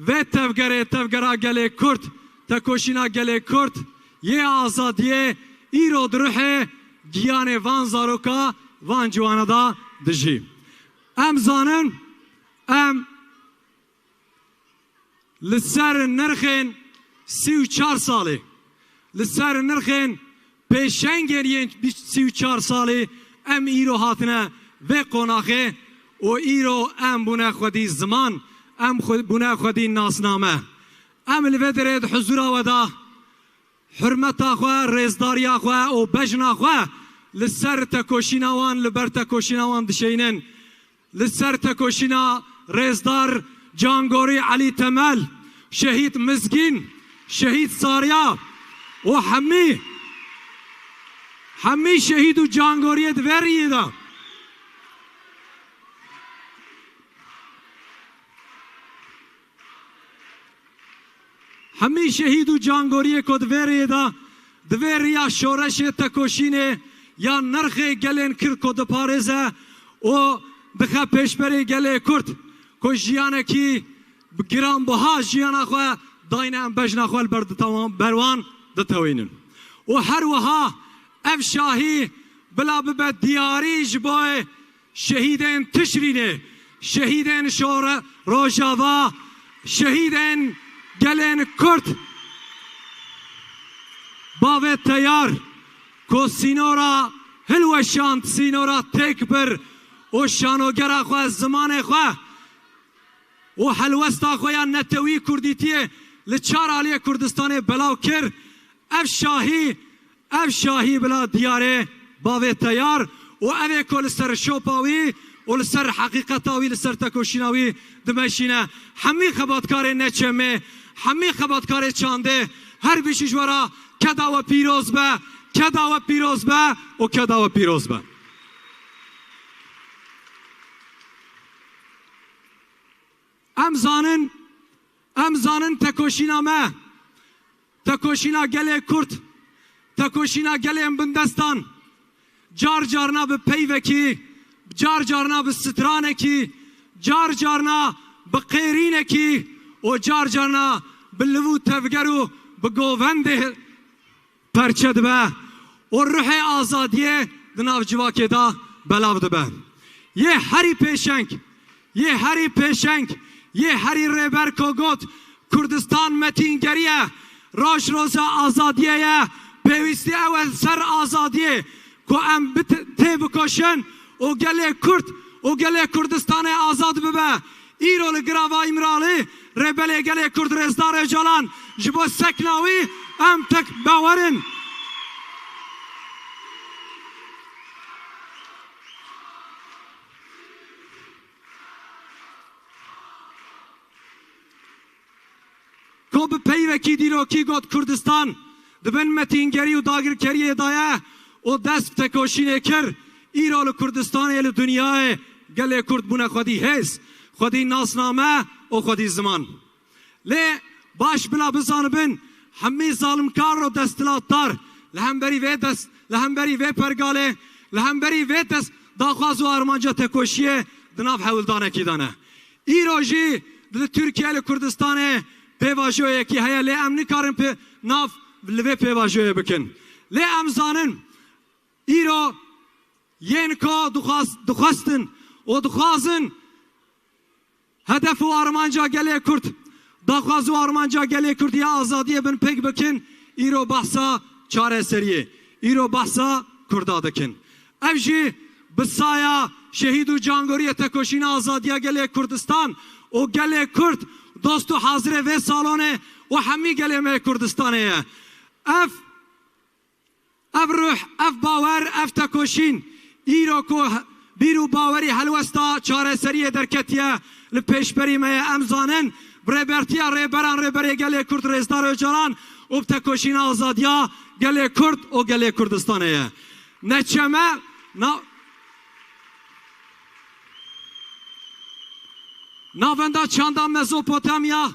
vê tevgerê, tevgera gelê Kurd, tekoşîna gelê Kurd yê azadiyê îro di ruhê giyanê van zaroka, van ciwana de dijî. Em zanin, em li ser nirxên sî û çar salê, li ser nirxên pêşengên yên sî û çar salê em îro hatine vê qonaxê û îro em bûne xwedî ziman, em xwe-, bûne xwedî nasname. Em li vê derê di huzura we de hurmeta xwe, rêzdariya xwe û bejna xwe li ser tekoşîna wan, li ber tekoşîna wan dişeynin. Li ser tekoşîna rêzdar Cangorî Elî Temel, Şehîd Mizgîn, Şehîd Sariya û hemî, hemî şehîd û cangoriyê di vê riyê de. Hemî şehîd û cangoriyê ku di vê riyê de, di vê riya şoreşê tekoşînê ya nirxê gelên Kird ku diparêze û dixe pêşberê gelê Kurd ku jiyanekî bi giranbiha jiyana xwe Dayne em bejna xwe li ber ditawan, ber wan ditewînin. Û her wiha ev şahî bila bibe diyarî ji bo şehîdên Tişrînê, şehîdên şore-, Rojava, şehîdên gelên Kurd. Bavê Teyar ku sînora hilweşand, sînora têk bir û şanogera xwe, zimanê xwe û helwesta xwe ya netewî kurdîtiyê li çar aliyê Kurdistanê belav kir, ev şahî, ev şahî bila diyarê bavê Teyar û ev ê ku li ser şopa wî û li ser heqîqeta wî, li ser tekoşîna wî dimeşîne. Hemî xebatkarê Neçemê, hemî xebatkarê çandê, her bijî ji we re keda we pîroz be, keda we pîroz be û keda we pîroz be. Em zanin, em zanin tekoşîna me, tekoşîna gelê Kurd, tekoşîna gelên bindestan, car carna bi peyvekî, car carna bi stranekî, car carna bi qêrînekî û car carna bi liv û tevger û bi govendê perçe dibe û ruhê azadiyê di nav civakê de belav dibe. Yê herî pêşeng, yê herî pêşeng, yê herî rêber ku got, Kurdistan metîngerî ye, roj roza azadiyê ye, pêwîstî ew e li ser azadiyê ku em bit-, têbikoşin û gelê Kurd û gelê Kurdistanê azad bibe. Îro li girava Îmralî Rêbelê Gelê Kurd Rêzdar Ocalan ji bo sekna wî em tek bawer in. Ku bi peyvekî dîrokî got Kurdistan di bin metîngerî û dagirkeriyê de ye û dest bi tekoşînê kir, îro li Kurdistanê, li dinyayê gelê Kurd bûne xwedî hêz, xwedî nasname û xwedî ziman. Lê baş bila bizanibin, hemî zalimkar û desthilatdar li hemberî vê dest, li hemberî vê pergalê, li hemberî vê dest daxwaz û armanca tekoşiyê di nav hewldanekî de ne. Îro jî li Tirkiye, li Kurdistanê pêvajoyekî heye, lê em nikarin pê-, nav li vê pêvajoyê bikin. Lê em zanin, îro yên ku dixwaz-, dixwestin û dixwazin hedef û armanca gelê Kurd, daxwaz û armanca gelê Kurd ya azadiyê binpêk bikin, îro behsa çareseriyê, îro behsa Kurda dikin. Ev jî bi saya şehîd û cangoriyê tekoşîna azadiya gelê Kurdistan û gelê Kurd, dost û hazirê vê salonê û hemî gelê me yê Kurdistanê ye. Ev, ev ruh, ev bawer, ev tekoşîn, îro ku he-, bîr û bawerî helwesta çareseriyê derketiye li pêşberî me ye. Em zanin, bi rêbertiya rêberan, Rêberê Gelê Kurd Rêzdar Ocalan û bi tekoşîna azadiya gelê Kurd û gelê Kurdistanê ye. Neçeme, na-, Navenda çanda Mezopotamya,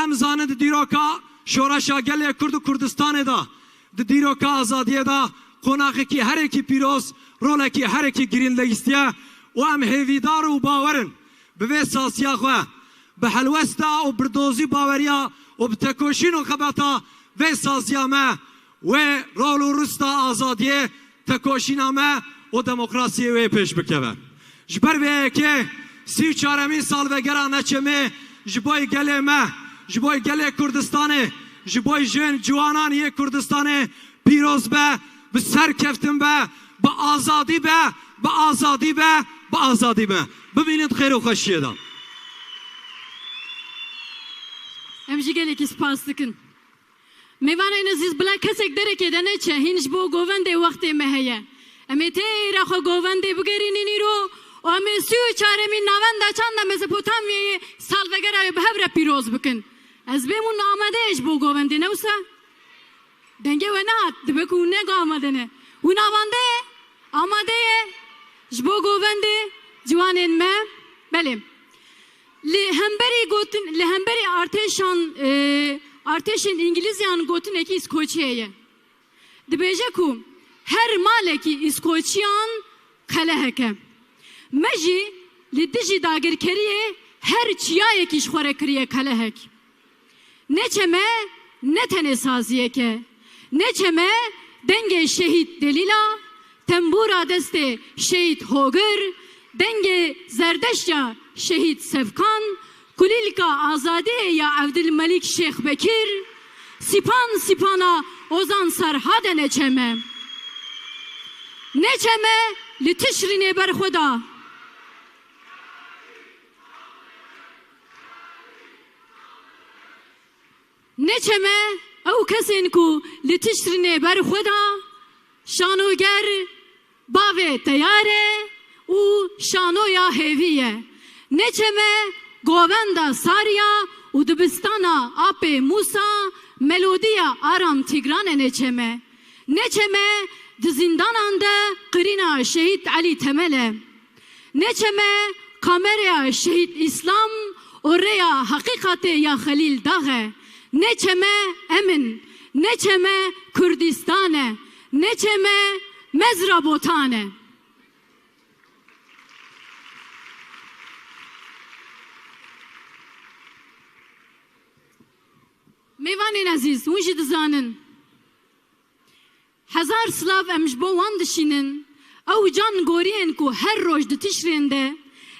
em zanin di dîroka şoreşa gelê Kurd û Kurdistanê de, di dîroka azadiyê de qonaxekî herekî pîroz, rolekî herekî girîn leyîstiye û em hêvîdar û bawer in bi vê saziya xwe, bi helwesta û birdozî baweriya û bi tekoşîn û xebata vê saziya me, wê rol û rista azadiyê, tekoşîna me û demokrasiyê wê pêş bikeve. Ji ber vê yekê sî û çaremîn salvegera Neçemê ji bo gelê me, ji bo gelê Kurdistanê, ji bo jin ciwanan yê Kurdistanê pîroz be, bi serkeftin be, bi azadî be, bi azadî be, bi azadî be. Bimînin di xêr û xweşiyê de. Em jî gelekî spas dikin. Mêvanên ezîz, bila kesek derekê de neçe, hîn ji bo govendê wextê me heye. Em ê têra xwe govendê bigerînin îro û em ê sî û çaremîn navenda çanda Mezopotamyayê salvegera wê bi hev re pîroz bikin. Ez bêm hûn amade ye ji bo govendê, ne wisa? Dengê we nehat, dibe ku hûn ne amade ne. Hûn amade ye? Amade ye ji bo govendê ciwanên me? Belê. Li hemberî gotin, li hemberî artêşan, e, artêşên Îngilîziyan gotinekî Îskoçî heye. Dibêje ku her malekî Îskoçiyan qelehek e. Me jî li dijî dagirkeriyê her çiyayekî ji xwe re kiriye qelehek. Neçe me ne tenê saziyek e. Neçe me dengê şehîd Delîla, tembûra destê şehîd Hogir, dengê zerdeştiya şehîd Sevkan, kulîlka azadiyê ya Evdilmelîk Şêx Bekir, sîpan sîpana Ozan Serhad e neçe me. Neçe me li Tişrînê ber xwe da. Neçe me ew kesên ku li Tişrînê ber xwe da, şanoger bavê teyar e û şanoya hêvî ye. Neçe me govenda Sariya û dibistana Apê Mûsa, melodiya Aram Tîgran e neçe me. Neçe me di zîndanan de qirîna şehîd Elî Temel e. Neçe me kamereya şehîd Îslam û rêya heqîqatê ya Xelîl Dax e. Neçe me em in. Neçe me Kurdistan e. Neçe me Mezra Botan e. Mêvanên ezîz, hûn jî dizanin. Hezar silav em ji bo wan dişînin. Ew can goriyên ku her roj di Tişrên de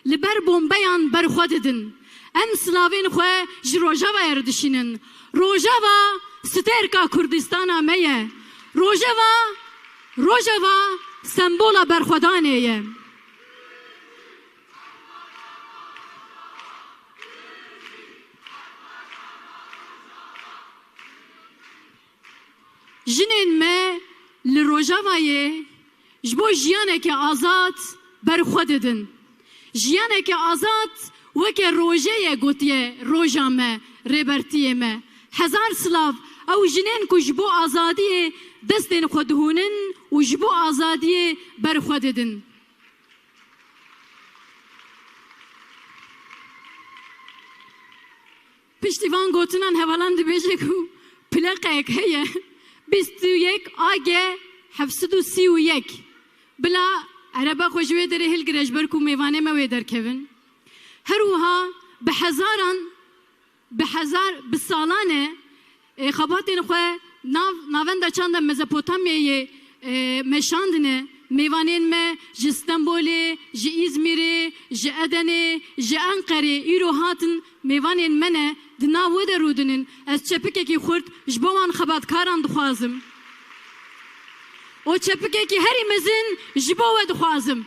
li ber bombeyan ber xwe didin. Em silavên xwe ji Rojavayê re dişînin. Rojava stêrka Kurdistana me ye. Rojava, Rojava sembola berxwedanê ye. Jinên me li Rojavayê ji bo jiyaneke azad ber xwe didin. Jiyaneke azad weke rojê ye gotiye roja me, rêbertiyê me. Hezar silav ew jinên ku ji bo azadiyê destên xwe dihûnin û ji bo azadiyê ber xwe didin. Piştî van gotinan hevalan dibêje ku pleqeyek heye, bîst û yek A G heft sed û sî û yek. Bila erebe xwe ji wê derê hilgire ji ber ku mêvanê me wê derkevin. Her wiha bi hezaran, bi hezar, bi salan e, e, xebatên xwe nav, navenda çanda Mezopotamyayê, e, meşandine. Mêvanên me ji Stenbolê, ji Îzmîrê, ji Edenê, ji Enqerê îro hatin mêvanên me ne, di nav we de rûdinin. Ez çepikekî xurt ji bo wan xebatkaran dixwazim. Û çepikekî herî mezin ji bo we dixwazim.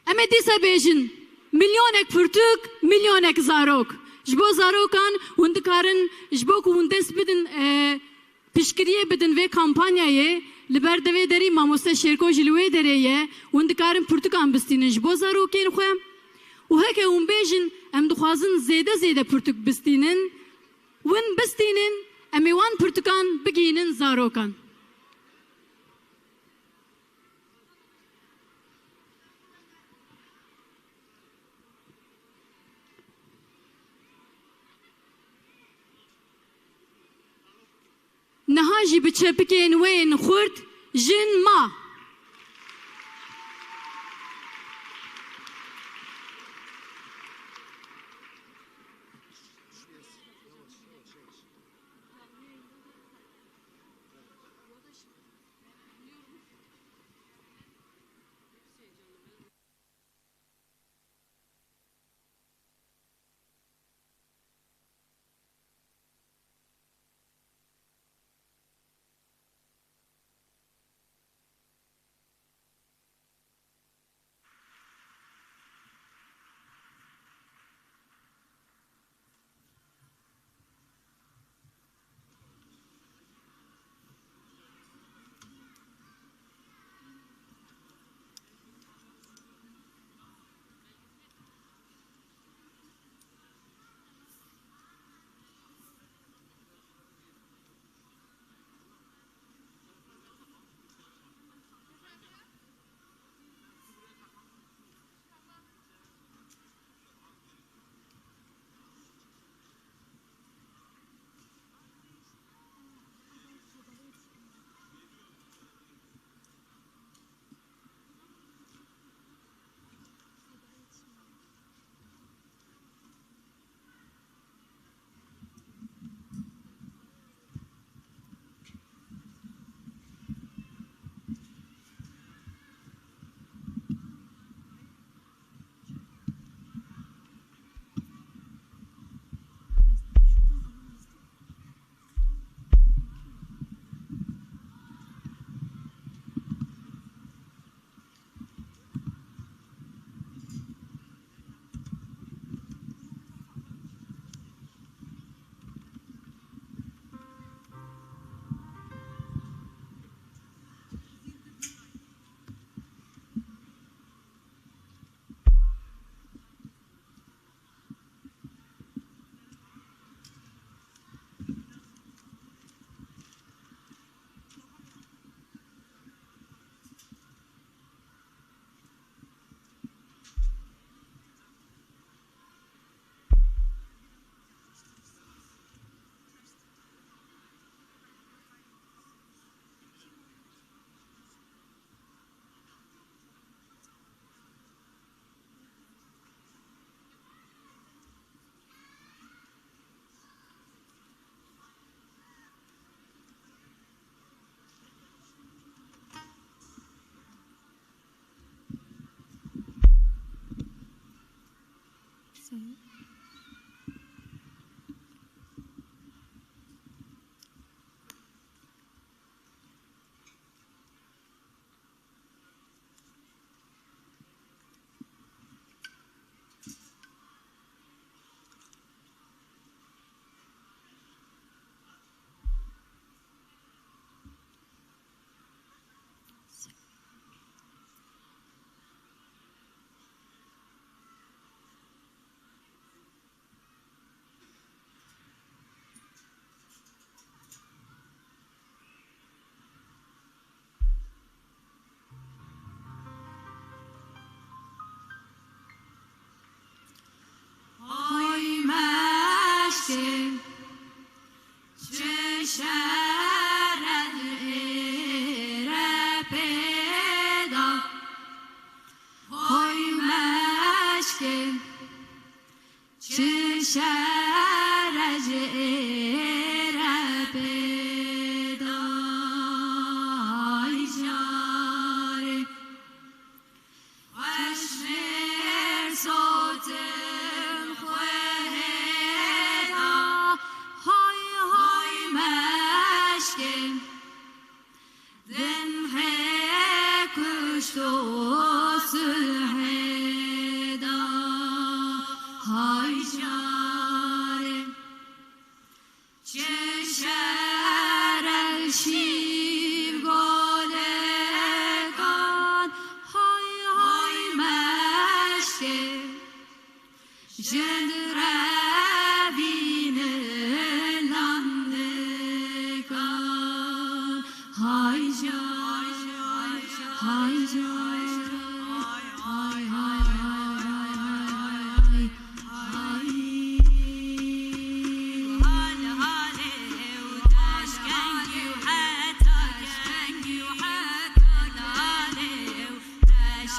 Em ê dîsa bêjin, milyonek pirtûk, milyonek zarok. Ji bo zarokan hûn dikarin, ji bo ku hûn dest bidin, e, piştgiriyê bidin vê kampanyayê, li ber devê derî mamoste Şêrko jî li wê derê ye, hûn dikarin pirtûkan bistînin ji bo zarokên xwe. Û heke hûn bêjin, em dixwazin zêde zêde pirtûk bistînin, win bistînin, em ê wan pirtûkan bigihînin zarokan. Niha jî bi çepikên we yên xurt jin ma. Şere ji êre pêda, ay carê. Xweş mêr sotin xwe hêda, hay hay meşkê. Din hê kuşto sulhê da, hay carê. Çi şerel şîv golekan, hay hay meşkê. Jin revînin landikan, hay car, hay car, hay, hay, hay. Teşkengî û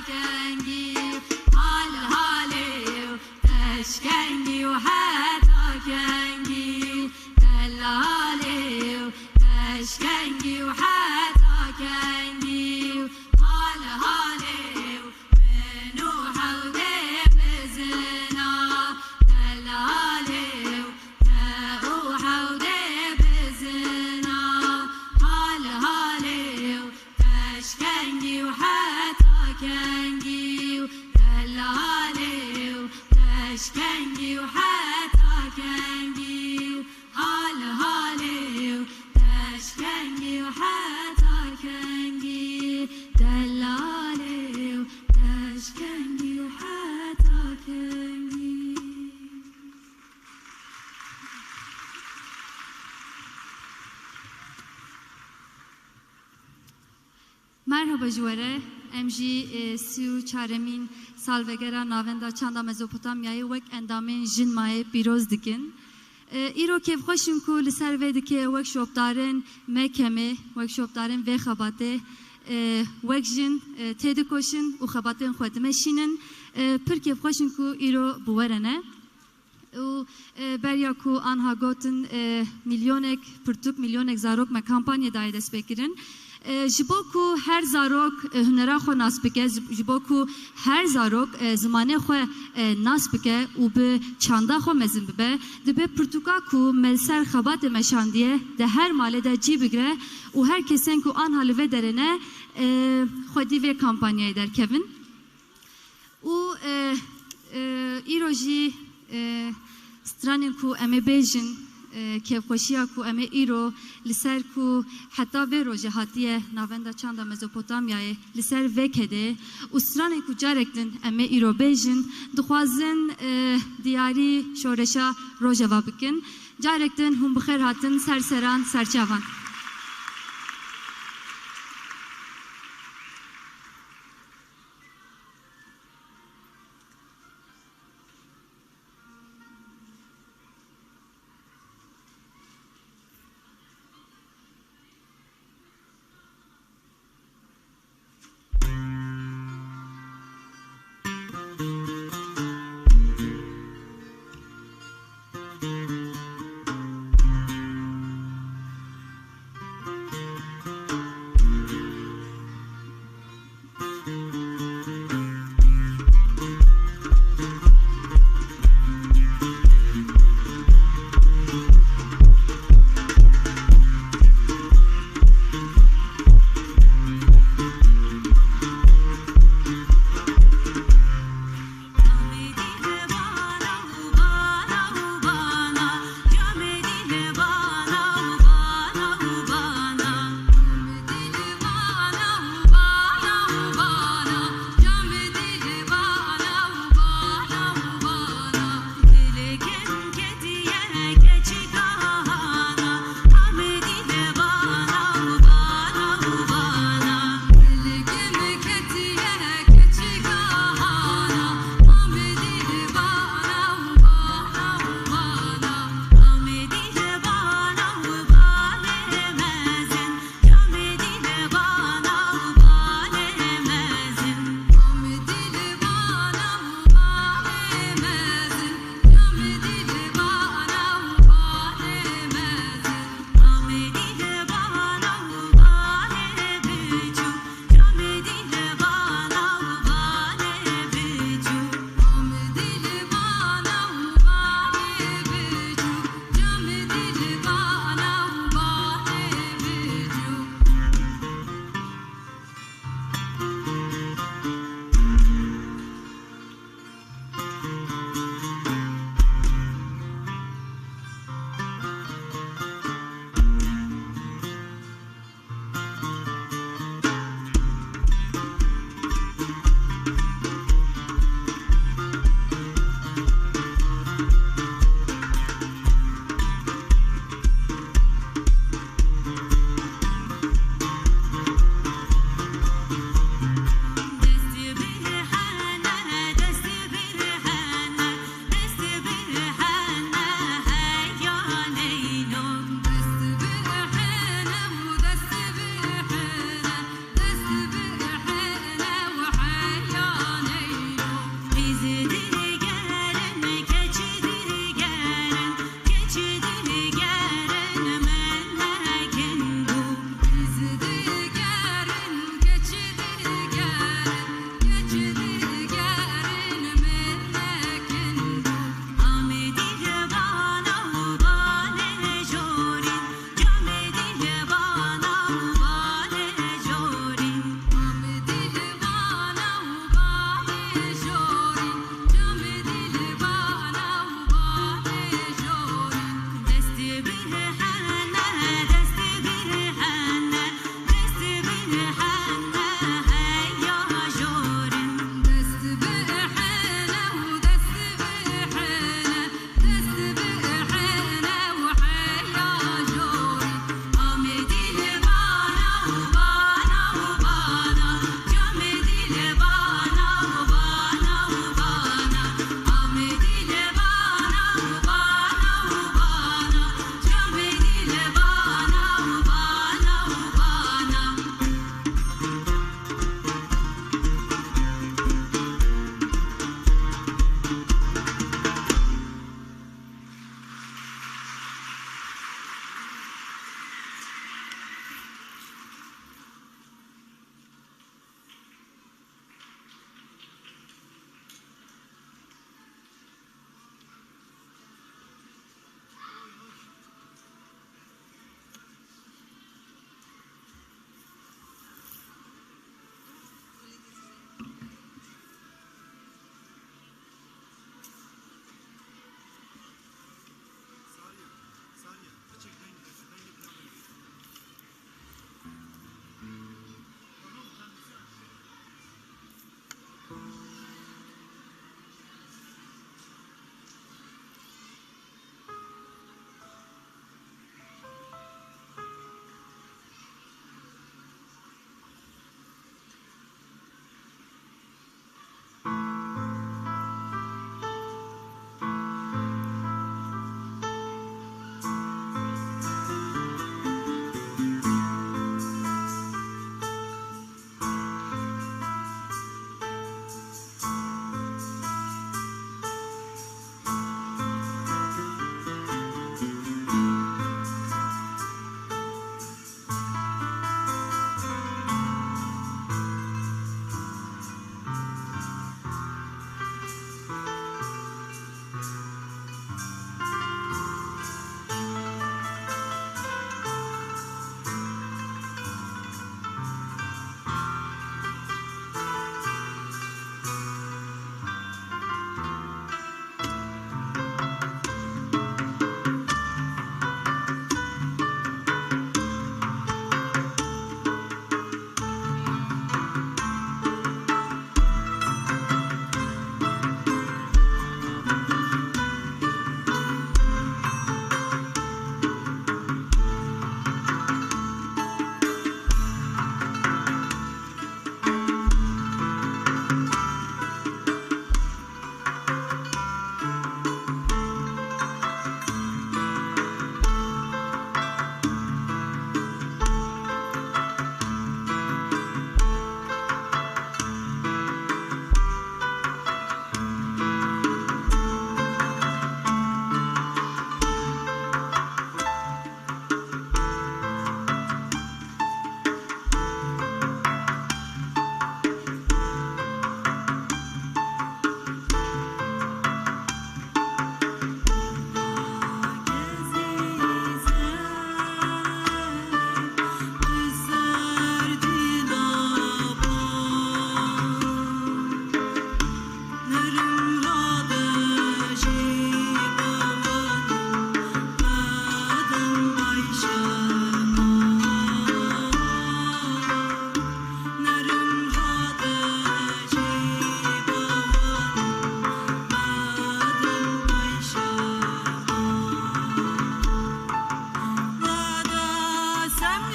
heta kengî, hal halê û teşkengî û heta kengî, delalê û teşkengî û heta kengî, hal halê û min û hewdê bizina, delalê û te û hewdê bizina, hal halê û teşkengî û heta kengî û delalê û teşkengî û heta kengî û hal halê û teşkengî û heta kengî, delalê û teşkengî û heta kengî. Merhaba ji we re. Em jî, e, sî û çaremîn salvegera Navenda Çanda Mezopotamyayê wek endamên Jin Mayê pîroz dikin. E, îro kêfxweş in ku li ser vê dikê workshopdarên me kemê, workshopdarên vê xebatê, e, wek jin, e, têdikoşin û xebatên xwe dimeşînin. E, pir kêfxweş in ku îro bi we re ne. Û, e, beriya ku anha gotin, e, milyonek pirtûk, milyonek zarok me kampanyê dayê destpêkirin. E, ji bo ku her zarok, e, hunera xwe nas bike, ji, ji bo ku her zarok, e, zimanê xwe, e, nas bike û bi çanda xwe mezin bibe, dibe pirtûka ku me li ser xebatê meşandiye di her malê de cî bigire û her kesên ku anha li vê derê ne, e, xwedî vê kampanyayê derkevin. Û, e, e, îro jî, e, stranên ku em ê bêjin, e, kêfxweşiya ku em ê îro li ser ku heta vê rojê hatiye Navenda Çanda Mezopotamyayê li ser vê kedê û stranên ku carek din em ê îro bêjin, dixwazin, e, diyarî şoreşa Rojava bikin. Carek din hûn bi xêr hatin ser seran, ser çavan.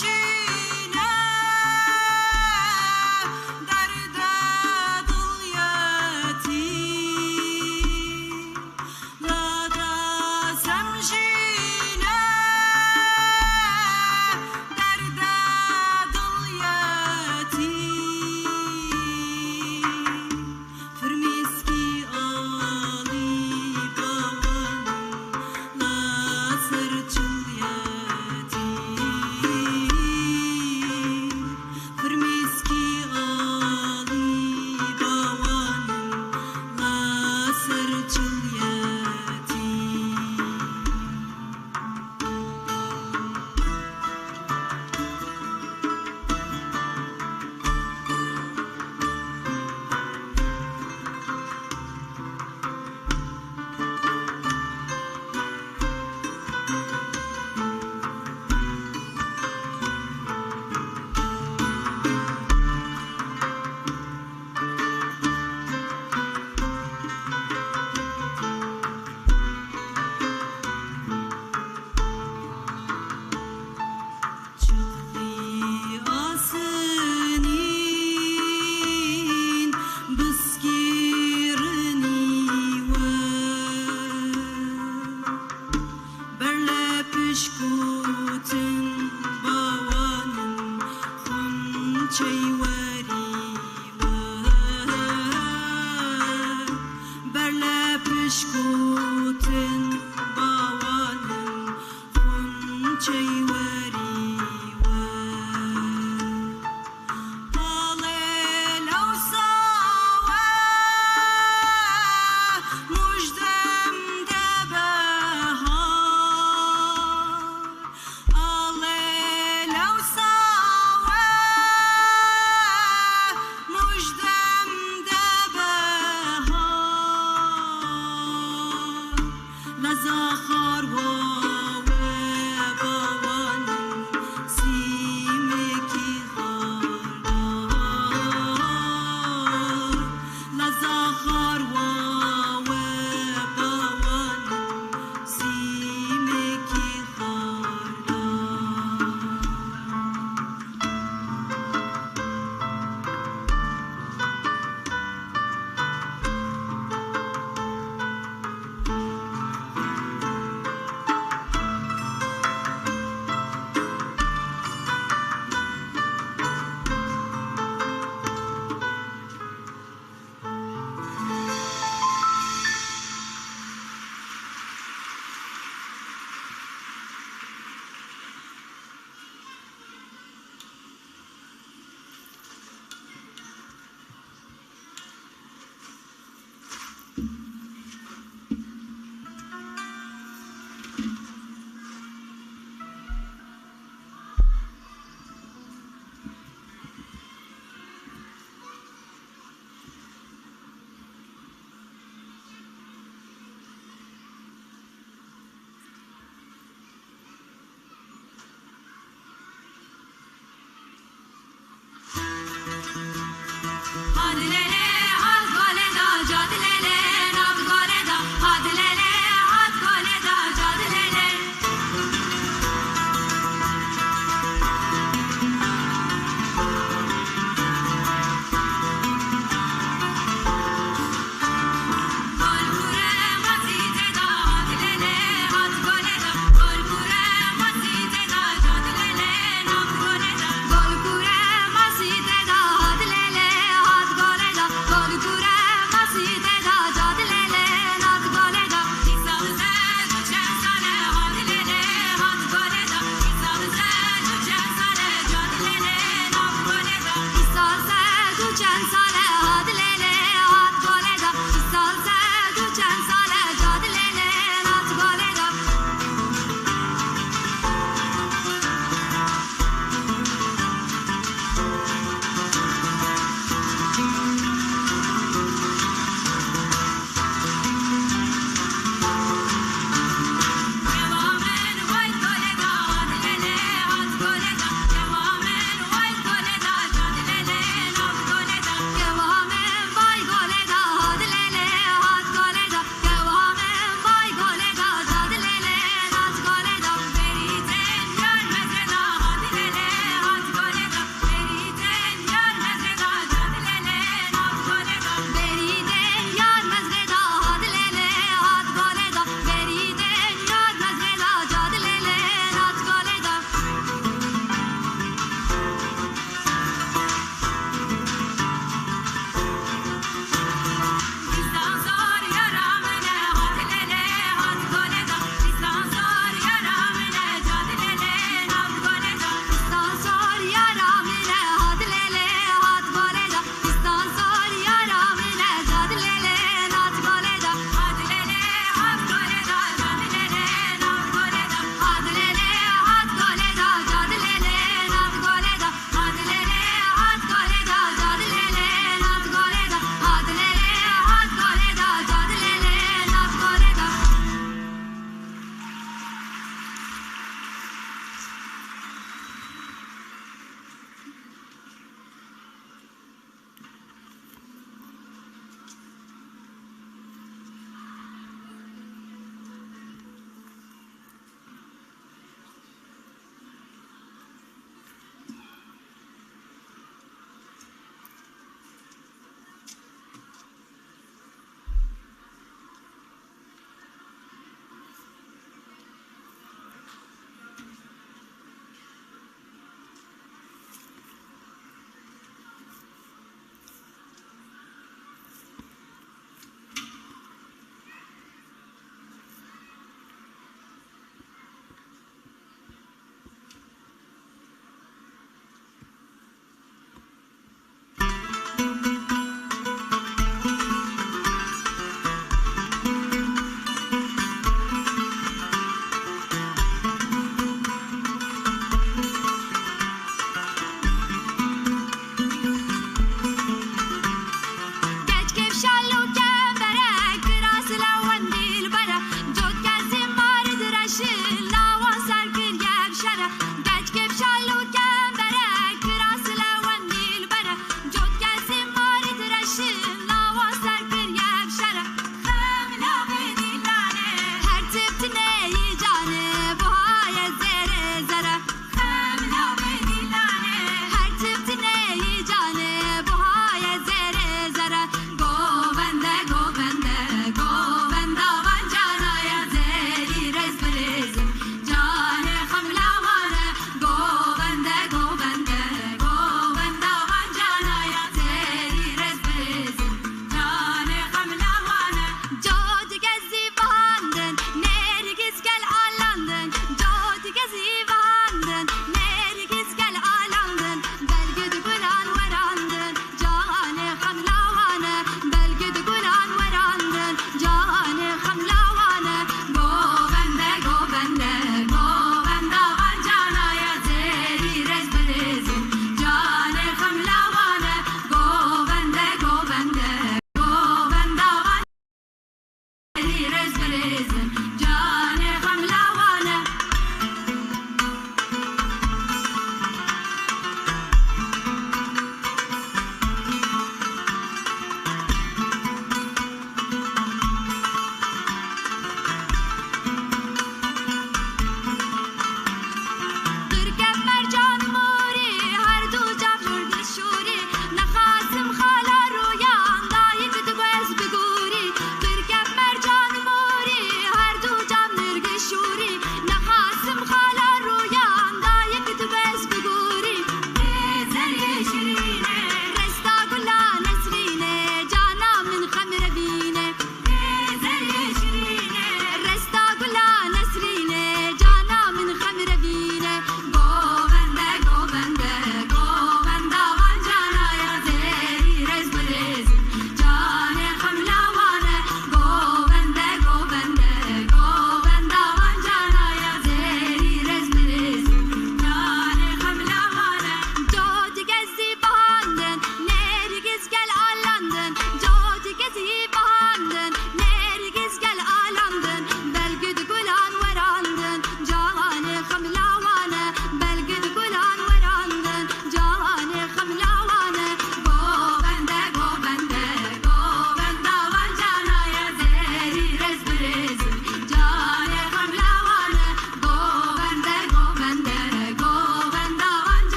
Jîne derde dil yetî, lada sem jîne derde dil yetî. Firmîskî alî bawan la ser çil yetî. Firmîskî alî bawan la ser çil yetî. Çiqî asinîn biskîrinî we. Berle pişkutin bawanin xunçey werî we. Berle pişkutin bawanin xunçey werî we. Alê lewsa we, mujdem de behar. Alê lewsa we, mujdem de behar. Leza xar wa we bawan, sîmekî xardar. Leza xar wa we bawan, sîmekî xardar.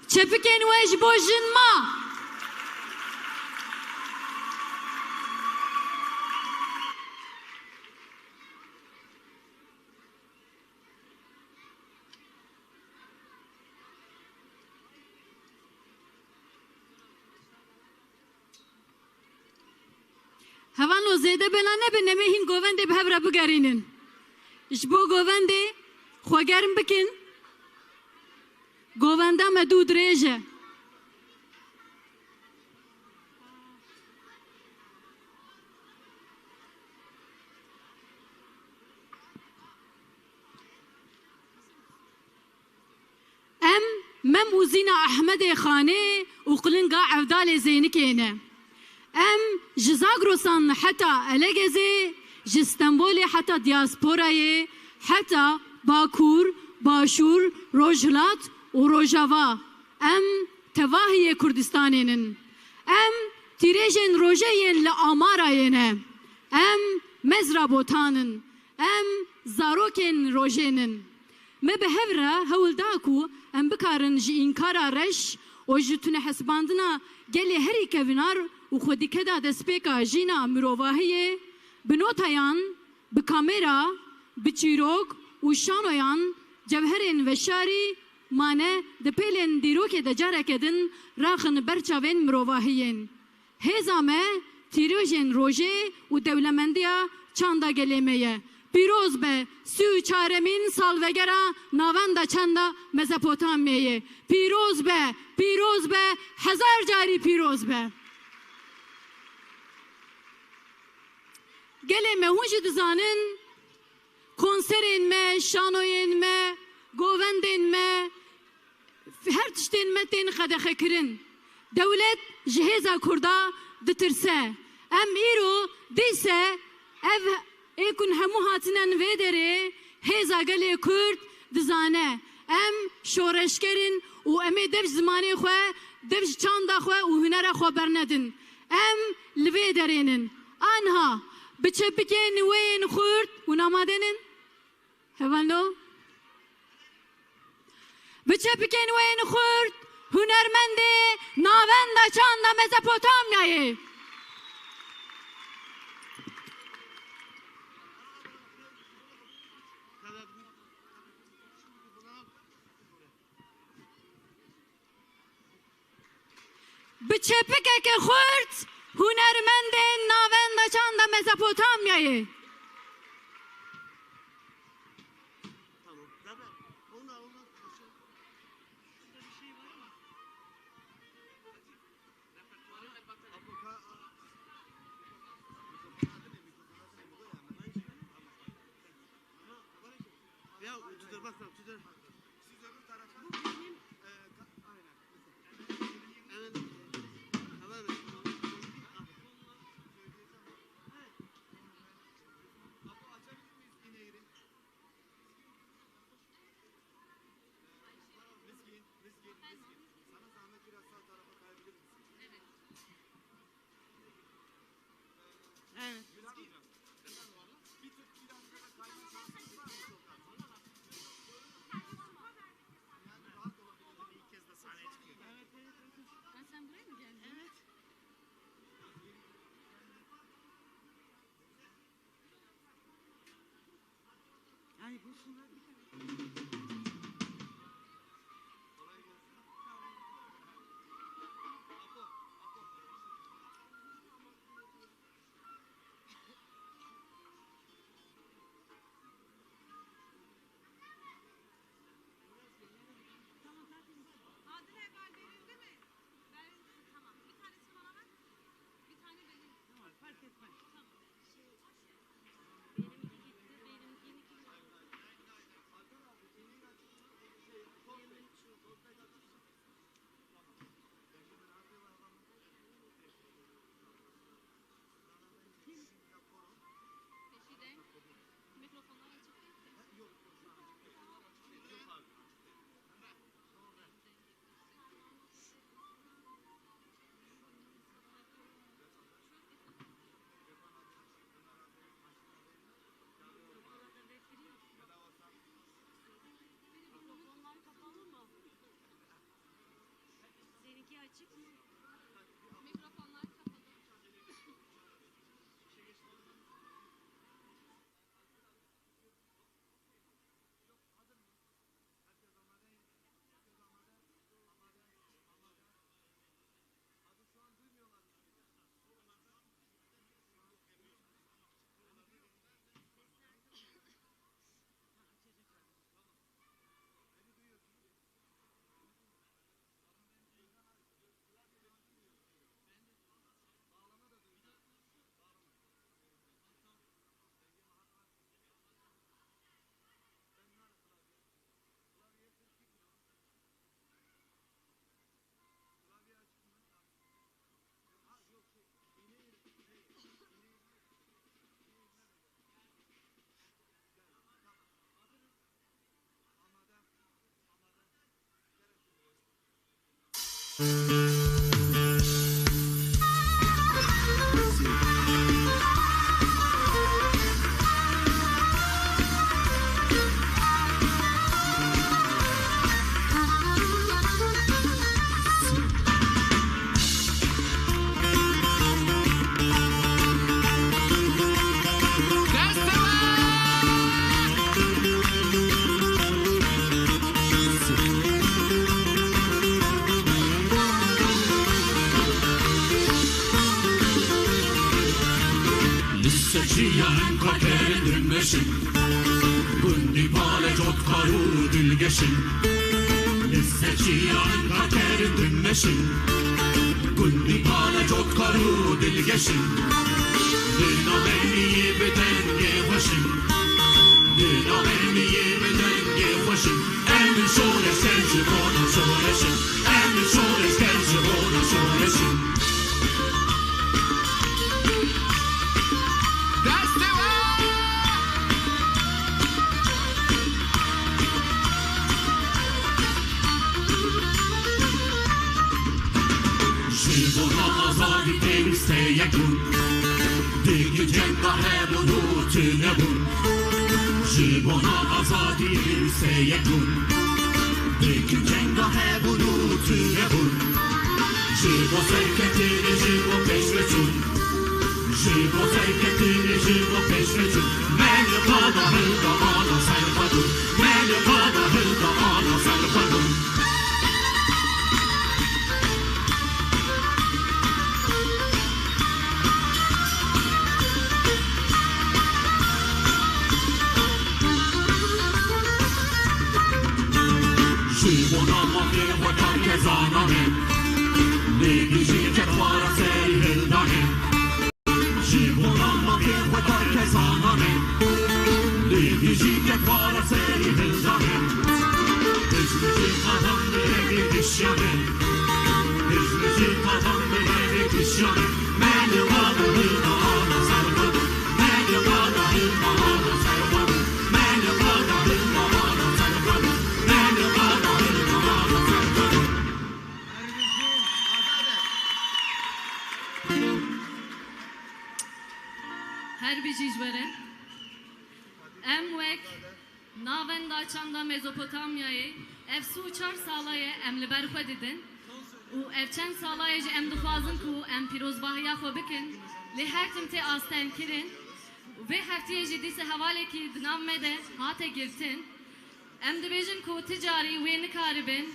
Çepikên we ji bo jin ma. Hevalno, zêde bela nebin, em ê hîn govendê bi hev re bigerînin. Ji bo govendê xwe germ bikin. Govenda me dû dirêj e. Em Mem û Zîna Ehmedê Xanê û Qilinga Evdalê Zeynikê ne. Em ji Zagrosan heta Elegezê, ji Stenbolê heta diasporayê, heta Bakur, Başûr, Rojhilat û Rojava. Em tevahiyê Kurdistanê nin. Em tîrêjên rojê yên li Amarayê ne. Em Mezra Botan in. Em zarokên rojê nin. Me bi hev re hewl da ku em bikarin ji înkara reş û ji tunehesibandina gelê herî kevinar û xwedîkeda destpêka jîna mirovahiyê bi notayan, bi kamera, bi çîrok û şanoyan cewherên veşarî mane di pêlên dîrokê de careke din raxin ber çavên mirovahiyên. Hêza me tîrojên rojê û dewlemendiya çanda gelê me ye. Pîroz be sî û çaremîn salvegera navenda çanda Mezopotamyayê. Pîroz be, pîroz be, hezar carî pîroz be. Gelê me hûn jî dizanin, konserên me, şanoyên me, govendên me, her tiştên me tên qedexekirin. Dewlet ji hêza Kurda ditirse. Em îro dîse ev ê ku hemû hatine vê derê hêza gelê Kurd dizane. Em şoreşger in û em ê dev ji zimanê xwe, dev ji çanda xwe û hunera xwe bernedin. Em li vê derê nin. Anha bi çepikên wê yên xurt hûn amade nin? Hevalno? Bi çepikên wê yên xurt, hunermendê navenda çanda Mezopotamyayê. Bi çepikeke xurt hunermendên navenda çanda Mezopotamyayê. Ya, ucuz olmazsa, ucuz. Siz öbür tarafa. Bu benim. Ee, ka-, aynen. Evet. Tamam. Apo, açabilir miyiz ineği? Miskin, miskin, miskin. Sana zahmet biraz sağ tarafa kayabilir misin? Evet. Ha, sen buraya mı geldin? Evet. Ay, bu şunlar bir tane. Tamam, tatlım. Adil heval verildi mi? Verildi. Tamam. Bir tanesini bana ver. Bir tane benim. Tamam, fark etmez. Tamam. Benimki gitti, benimkini kim aldı? Mikrofonlar kapalı. Li seçiya enka kerin din meşin. Gundî pale cotkar û dilgeşin. Li seçiya enka kerin din meşin. Gundî pale cotkar û dilgeşin. Dina bemiyê bi dengê xweşin. Dina bemiyê bi dengê xweşin. Em şoreşger ji bona şoreşin. Em şoreşger ji bona şoreşin. Destê we! Ji bona azadî pêwîst e yekbûn. Dikin cenga hebûn û tunebûn. Ji bona azadî pêwîst e yekbûn. Dikin cenga hebûn û tunebûn. Ji bo serkeftinê, ji bo pêşveçûn. Ji bo serkeftinê, ji bo pêşveçûn. Me li qada hilda ana ser xwe dûn. Me li qada hilda ana ser xwe dûn. Ji bona mafê xwe karkezanan e. Lê dijî ketvara serî hildanê. Ji bona mafê xwe karkezanan e. Lê dijî ketvara serî hildanê. Dijî ji qadam bi revê kişyanê. Dijî ji qadam bi revê kişyanê. Me li qada hilda ana ser xwe dûn. Me li qada hilda ana ser xwe dûn. Me li qada hilda ana ser xwe dûn. Me li qada hilda ana ser xwe dûn. Her bijî ji we re. Em wek navenda çanda Mezopotamyayê ev sî û çar sala ye em li ber xwe didin û ev çend sala ye jî em dixwazin ku em pîrozbahiya xwe bikin, lê her tim tê astengkirin û vê heftiyê jî dîsa hevalekî di nav me de hate girtin. Em dibêjin ku ti carî wê nikaribin,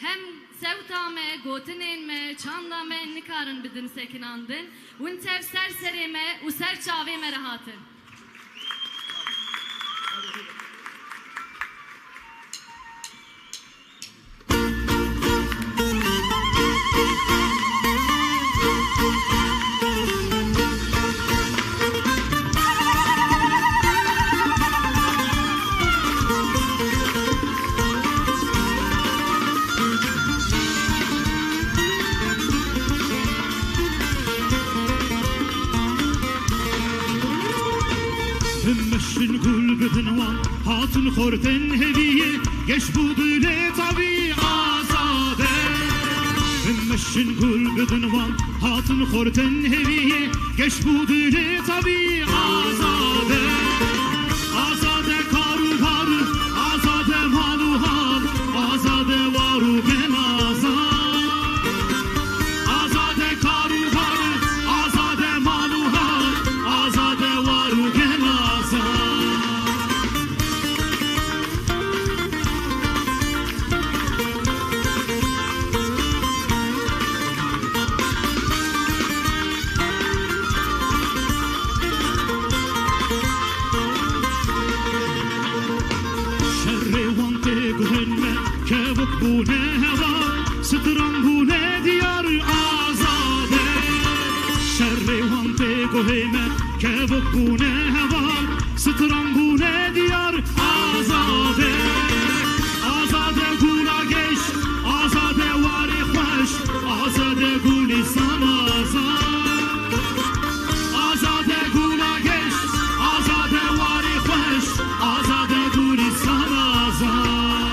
hem sewta me, gotinên me, çanda me nikarin bidin sekinandin. Win tev ser serê me û ser çavê me re hatin. Him meşin gul bidin wan, hatin xortin heviyê, geş bû dilê tavî azade. Him meşin gul bidin wan, hatin xortin heviyê, geş bû dilê tavî azade. Azade kar û bar, azade mal û hal, azade war û ben azad. Bûne heval, stran bûne diyar, azade. Şerê wan tê guhê me, kevok bûne heval, stran bûne diyar, azade. Azade gula geş, azade warê xweş, azade gulîstan azad. Azade gula geş, azade warê xweş, azade gulîstan azad.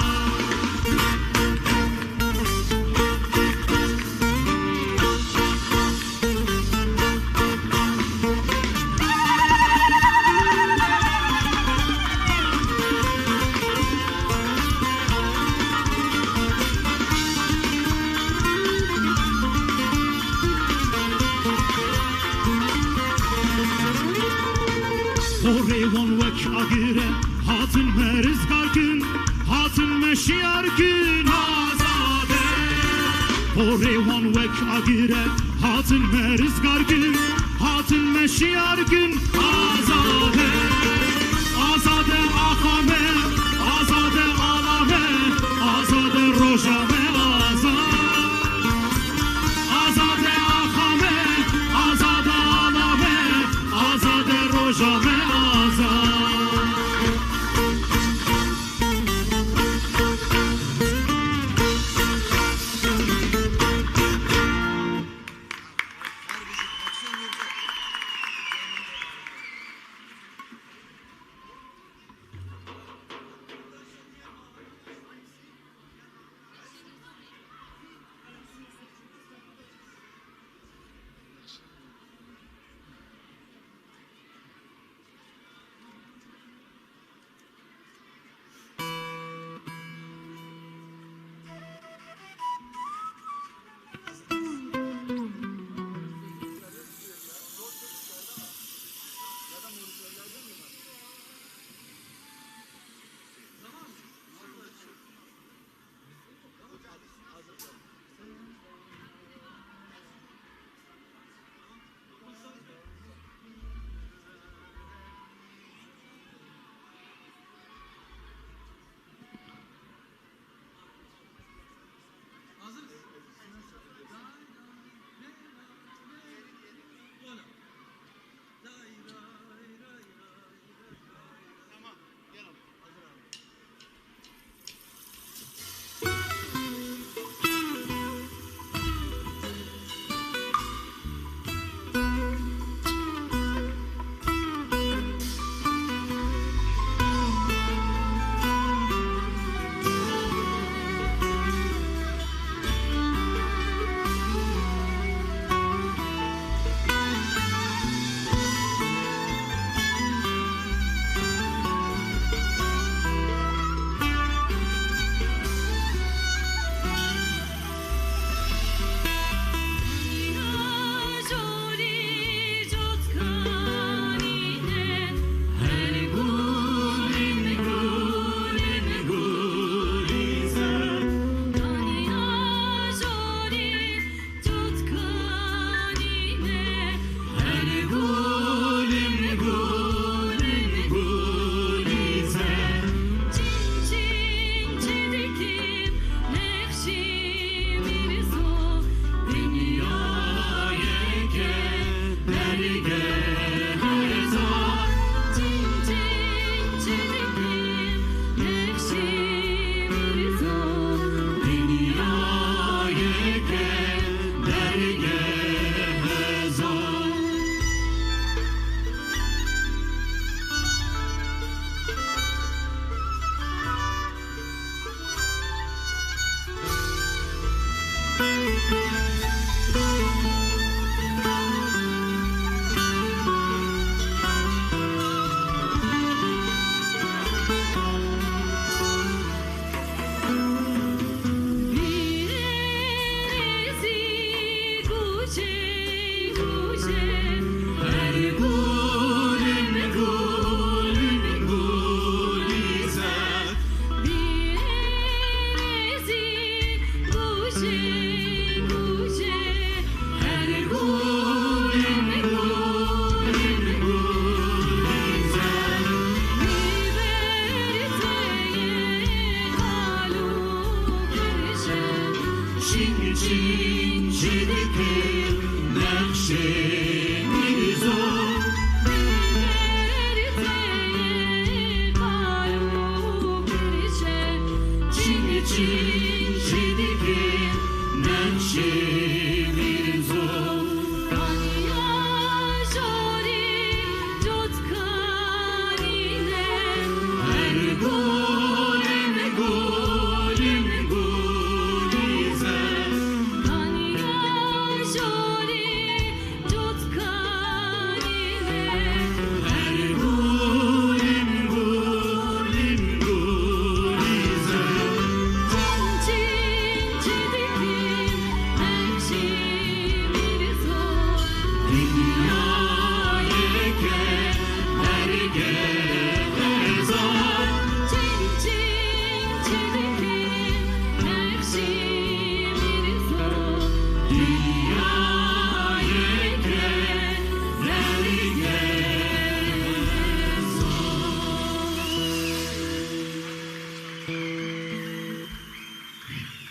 Porê wan wek agir e, hatin me rizgar kin, hatin me şiyar kin, azade. Porê wan wek agir e, hatin me rizgar kin, hatin me şiyar kin, azade. Azade axa me, azade ala me, azade roja me, azad. Azade axa me, azade ala me, azade roja me, azad.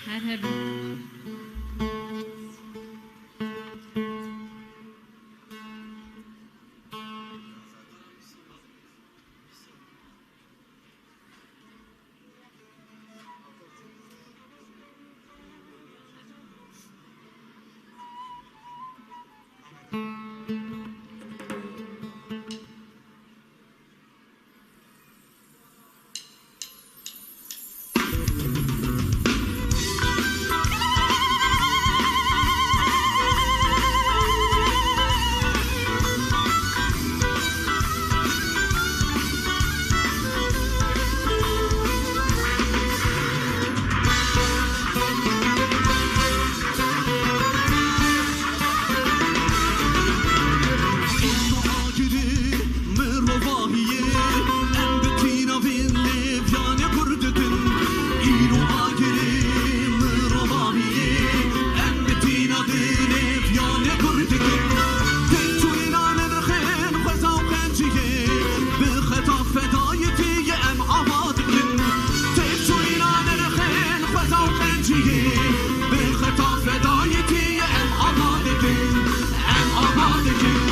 Her hebin. Mirovahiyê, em bi tîna vê lêvyanê qur dikin. Îro agirê mirovahiyê, em bi tîna vê lêvyanê qur dikin. Têk çûyîna nirxên xweza û qenciyê, bi xeta fedayetiyê em ava dikin. Têk çûyîna nirxên xweza û qenciyê, bi xeta fedayetiyê em ava dikin. Em ava dikin.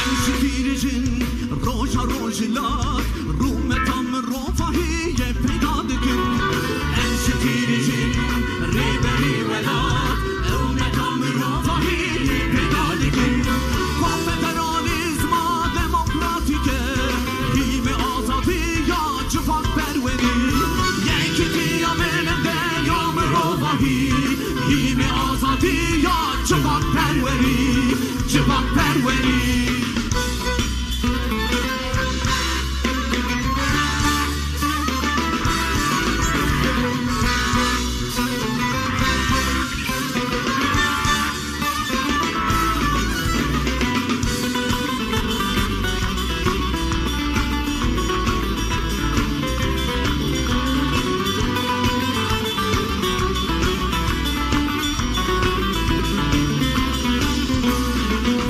Em ji tîrijin roja roj lat, rûmeta mirovahiyê peyda dikin. Em ji tîrijin rêberê welat, rûmeta mirovahiyê peyda dikin. Konfederalîzma demokratîk e, hîmê azadiya civakperwerî, yekîtiya bilind e ya mirovahî, hîmê azadiya civakperwerî, civakperwerî.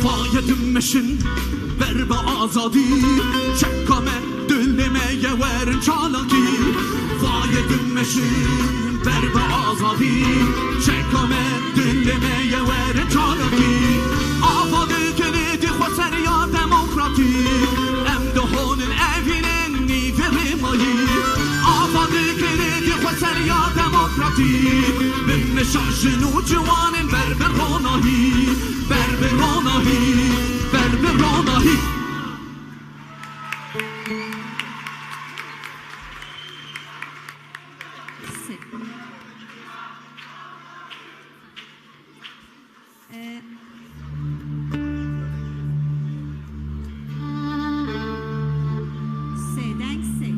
Faye dimeşin ber bi azadî, çeka me dilê me ye werin çalakî. Faye dimeşin ber bi azadî, çeka me dilê me ye werin çalakî. Ava dikin êdî xweseriya demokratî, em dihonin evînin nîvê rêmayî. Ava dikin êdî xweseriya demokratî, bimeşa jin û ciwanên ber bi ronahî, ber bi ronahî, ber bi ronahî. Sê, deng sê.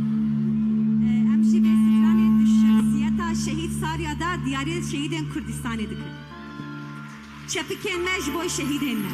Em jî vê Rêz şehîdên Kurdistanê dikin. Çepikên me ji bo şehîdên me.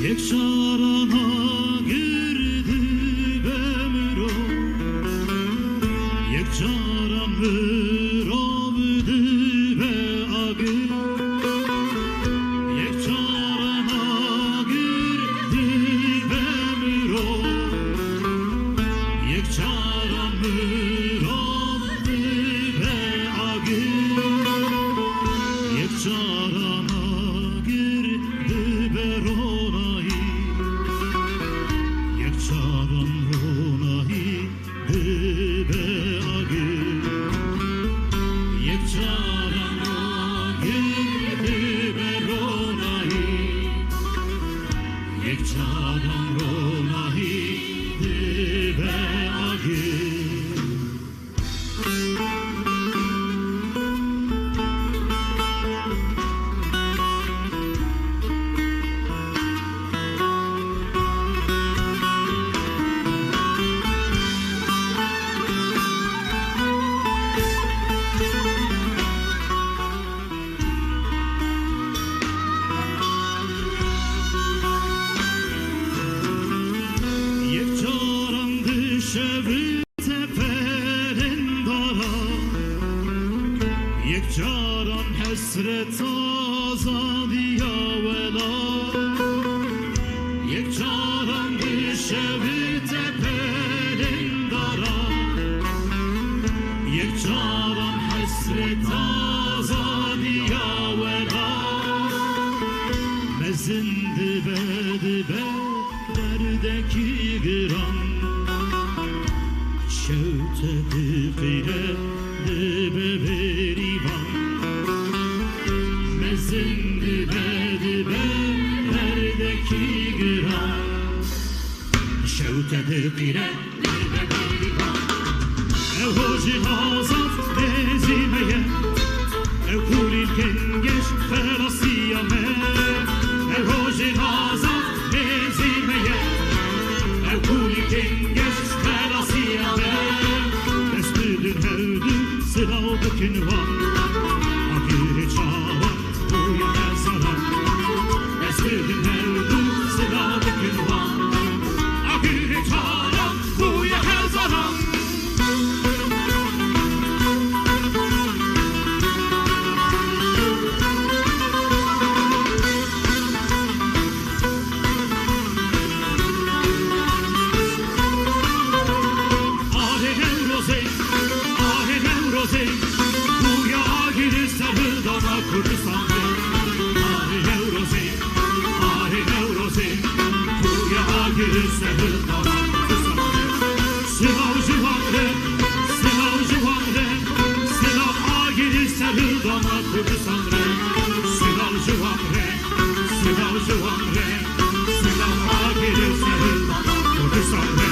Yek caran agir dibe mirov, yek caran mirov dibe agir. Yek caran agir dibe mirov, yek caran mirov dibe agir. Yek caran agir dibe ronahî, yek caran ronahî dibe agir. Yek caran agir dibe ronahî, yek caran ronahî dibe agir. Yek caran dişevi teperên dara, yek caran hesret azadiya welat. Yek caran dişevi teperên dara, yek caran hesret azadiya welat. Mezin dibe dibe derdekî giran, şewte diqîre dibe bêrîvan. Mezin dibe dibe derdekî giran, şewte diqîre dibe bêrîvan. Ew rojê azad nêzî me ye, ew kulîlkên geş xelasiya me. Ew rojê azad nêzî me ye, ew kulîlkên geş xelasiya me. Dest bidin hewdu silav bikin wan, agirê çavan bûye hezaran. Dest bidin hewdu silav bikin wan, agirê çavan bûye hezaran. Silav ji wan re, silav agirî ser dana Kurdistan re. Silav ji wan re, silav ji wan re, silav agirî ser dana Kurdistan re.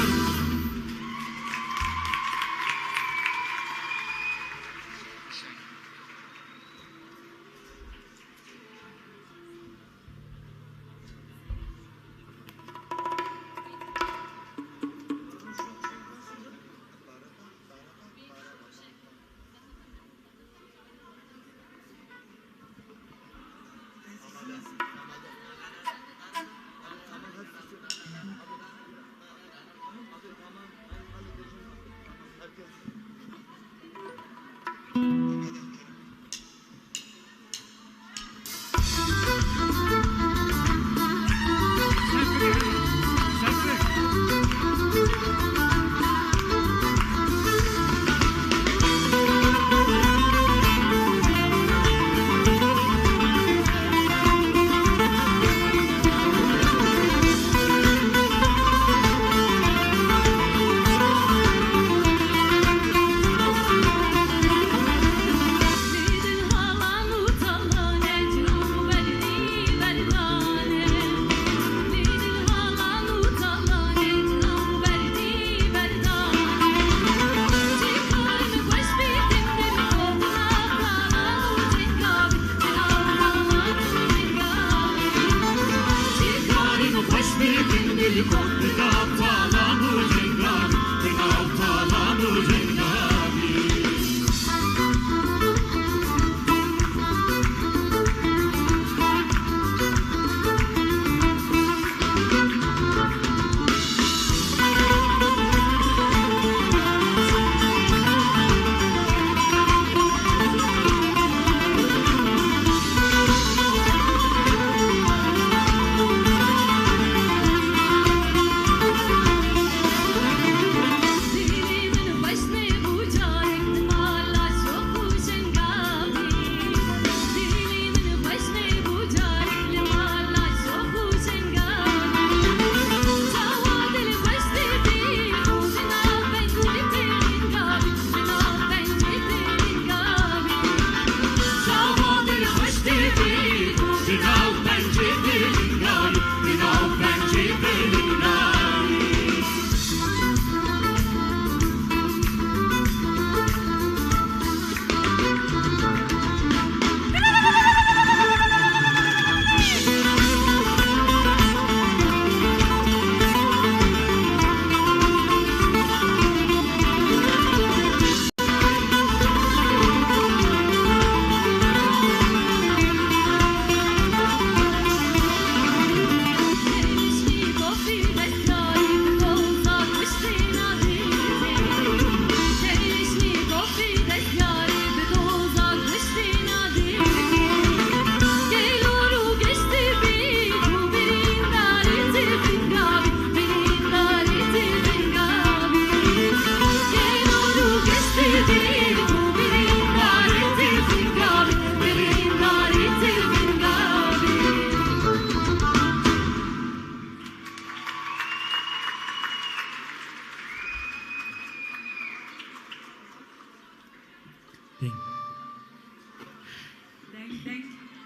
Deng, deng,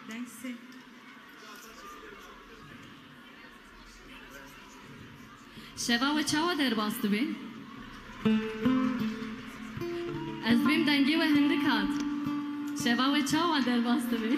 deng sê. Şeva we çawa derbas dibe? Ez dibêm dengê we hindik hat. Şeva we çawa derbas dibe?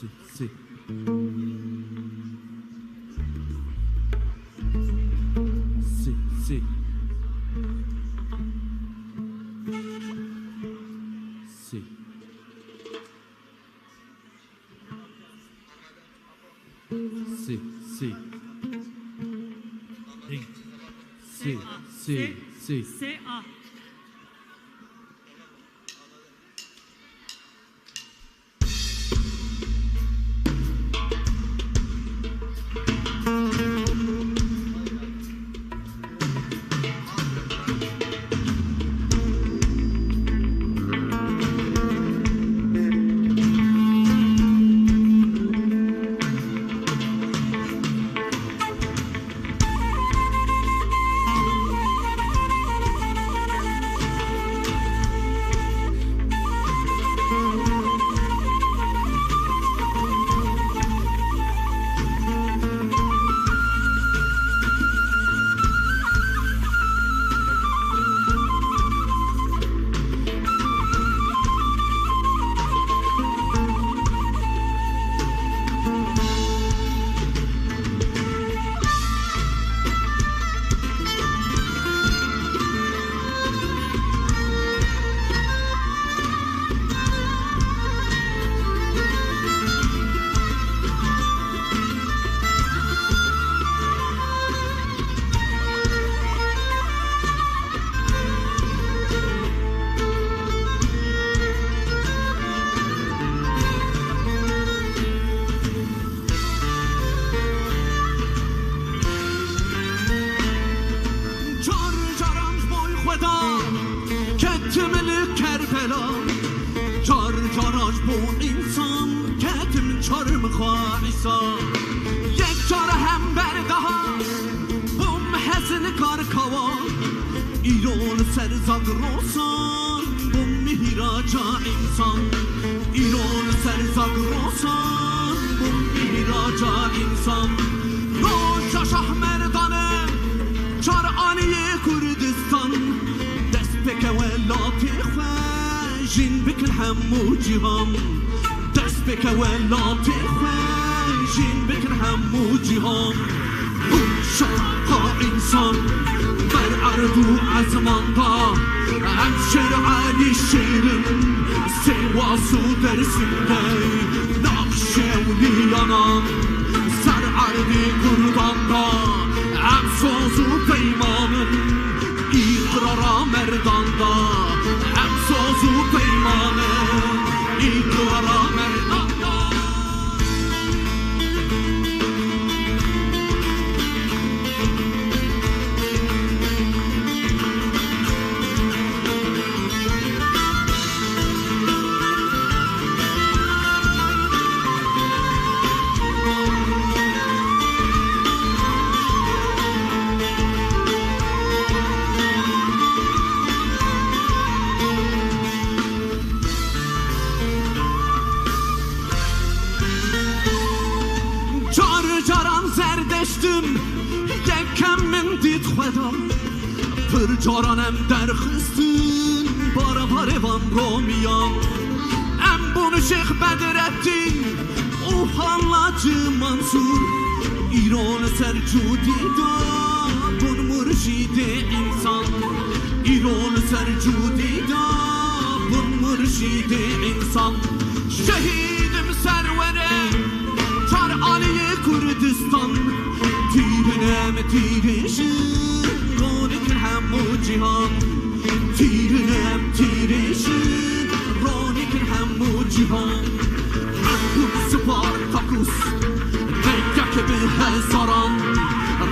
Si, si. Si, si. Si. Si, si. Si, si, si. S A. Car caran ji bo Xweda ketim li Kerbela, car caran ji bo însan ketim çarmixwe Îsa. Yek cara hember daha bûm hezin kar kawa, îro li ser Zagrosan bûm mîhraca însan. Îro li ser Zagrosan bûm mîhraca însan. Roja Şahmerdanê çar aniyê Kurdistan, dest pêke welatê xwe jîn bikin hemû cîhan. Dest Bike welatê xwe jîn bikin hemû cîhan. Hûn şeqa însan ber erd û ezman da. Em şêr Elî şêrin Sêwas û Dêrsim de naqşewnîyanan. Ser erdê kurdan da em soz û peyman in. Îqrara merdan da em soz û peyman in. Îqrara merdan da. Car caran Zerdeştim yekem min dît xwe da. Pir caran em derxistin bara barê van Romiyan. Em bûn Şêx Bedrettîn û Hallacî Mansûr. Îro li ser cûdî da bûn murşîdê însan. Îro li ser cûdî da bûn murşîdê însan. Şehîdim serwere çar aliyê Kurdistan. Tîrin em tîrêşin ronikin hemû cîhan. Tîrin em tîrêşin ronikin hemû cîhan. Em bûn Spartakus, rengek bi hezaran.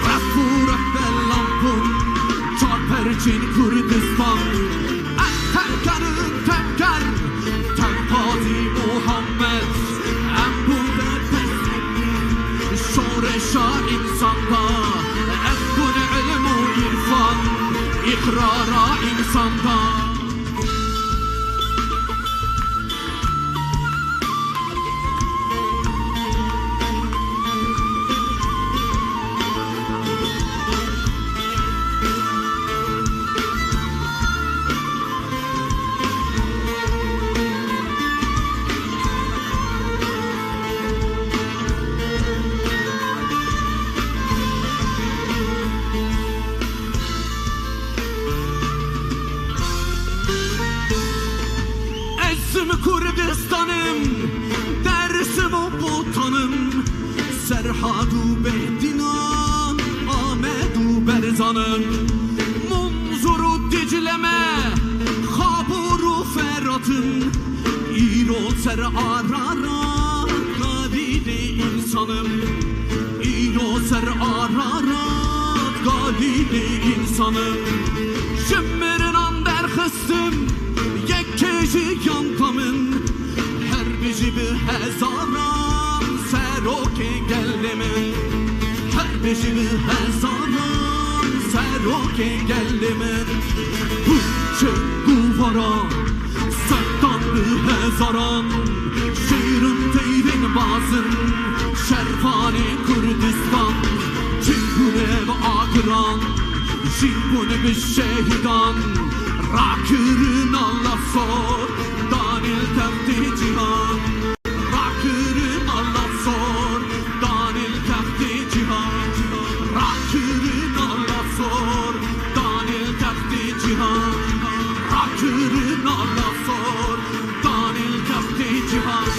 Ref û rehbelan bûn çar perçên Kurdistan. Em tevger in tevger, tevgazî Muhammed. Em bûn berpes şoreşa însan da. Em bûn ilm û îrfan, îqrara însan da. Ez ji Kurdistanim, Dersim û Botanim, Serhad û Behdînan, Amed û Berzanim, Munzur û Dicle me, Xabûr û Feratim, îro ser Ararat Galîlê însanim, îro ser Ararat Galîlê însanim. Ji mirinan derxistim, yekê jiyan da min. Her bijî bi hezaran serokê gelê min. Her bijî bi hezaran serokê gelê min. Hûn çi guvara sedan bi hezaran şêrin teyrên bazin şervanê Kurdistan. Çi bûne bi agiran, jî bûne bi şehîdan. Rakirin Allah sor, danê li textê cîhan. Rakirin Allah sor, danê li textê cîhan. Rakirin Allah sor, danê li textê cîhan. Rakirin Allah sor, danê li textê cîhan.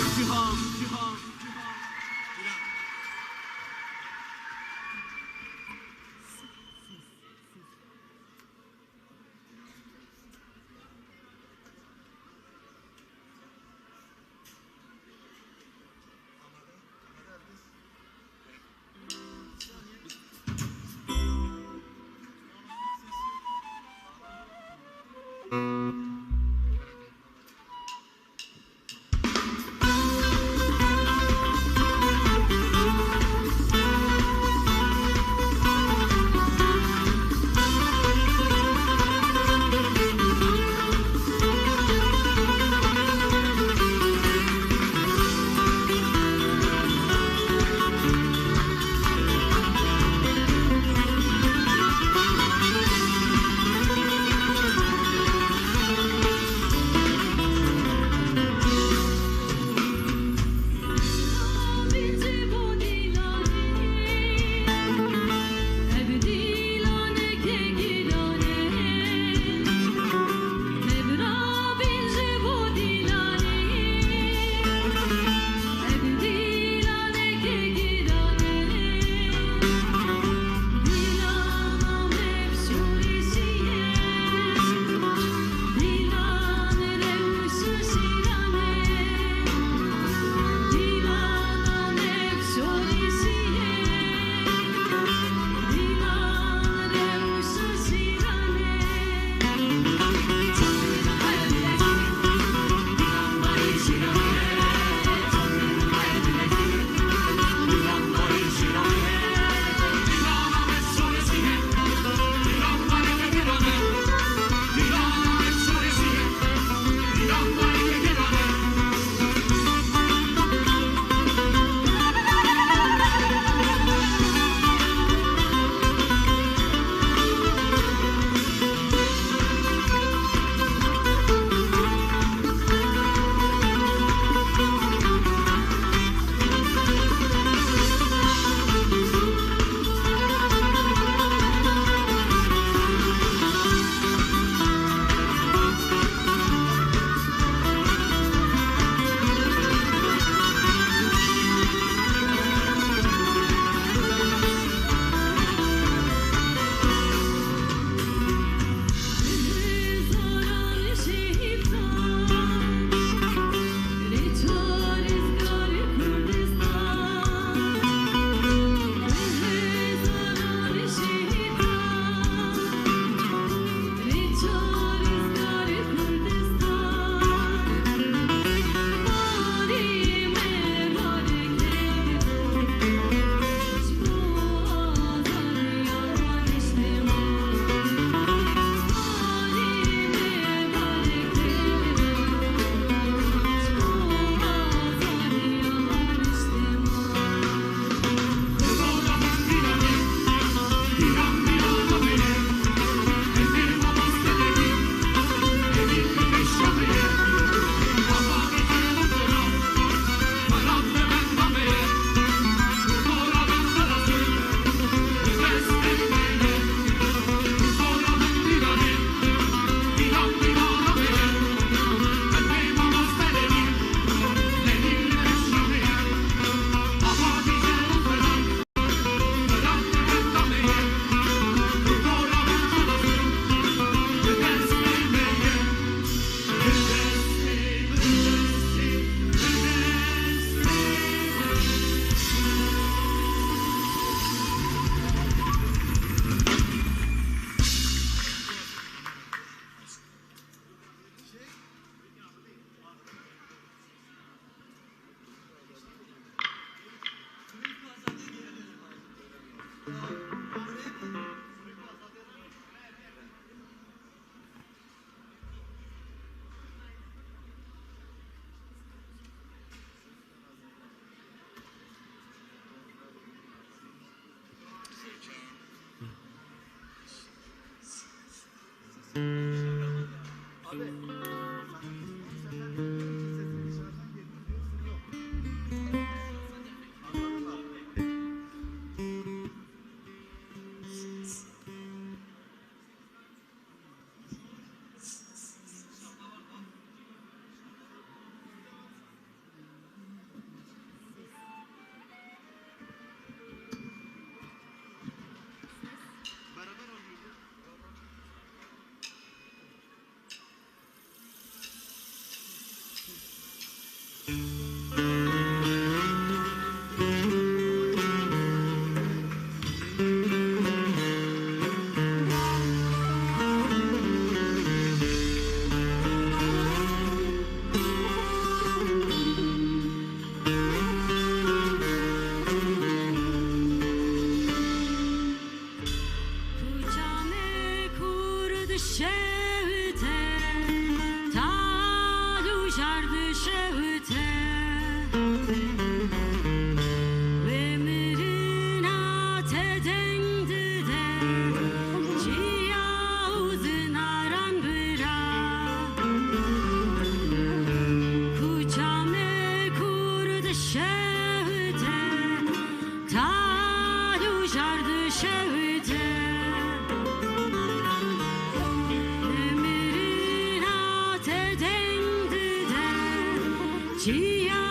Çiya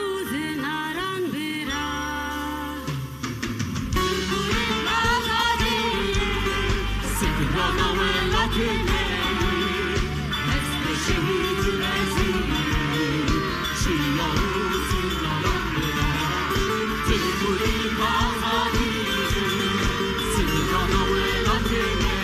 û zinaran bira. Azadî, sînrana welatê me, hespê şehîd û mezin, çiya û zinaran bira. Ti kurî azadî, sînrana welatê me.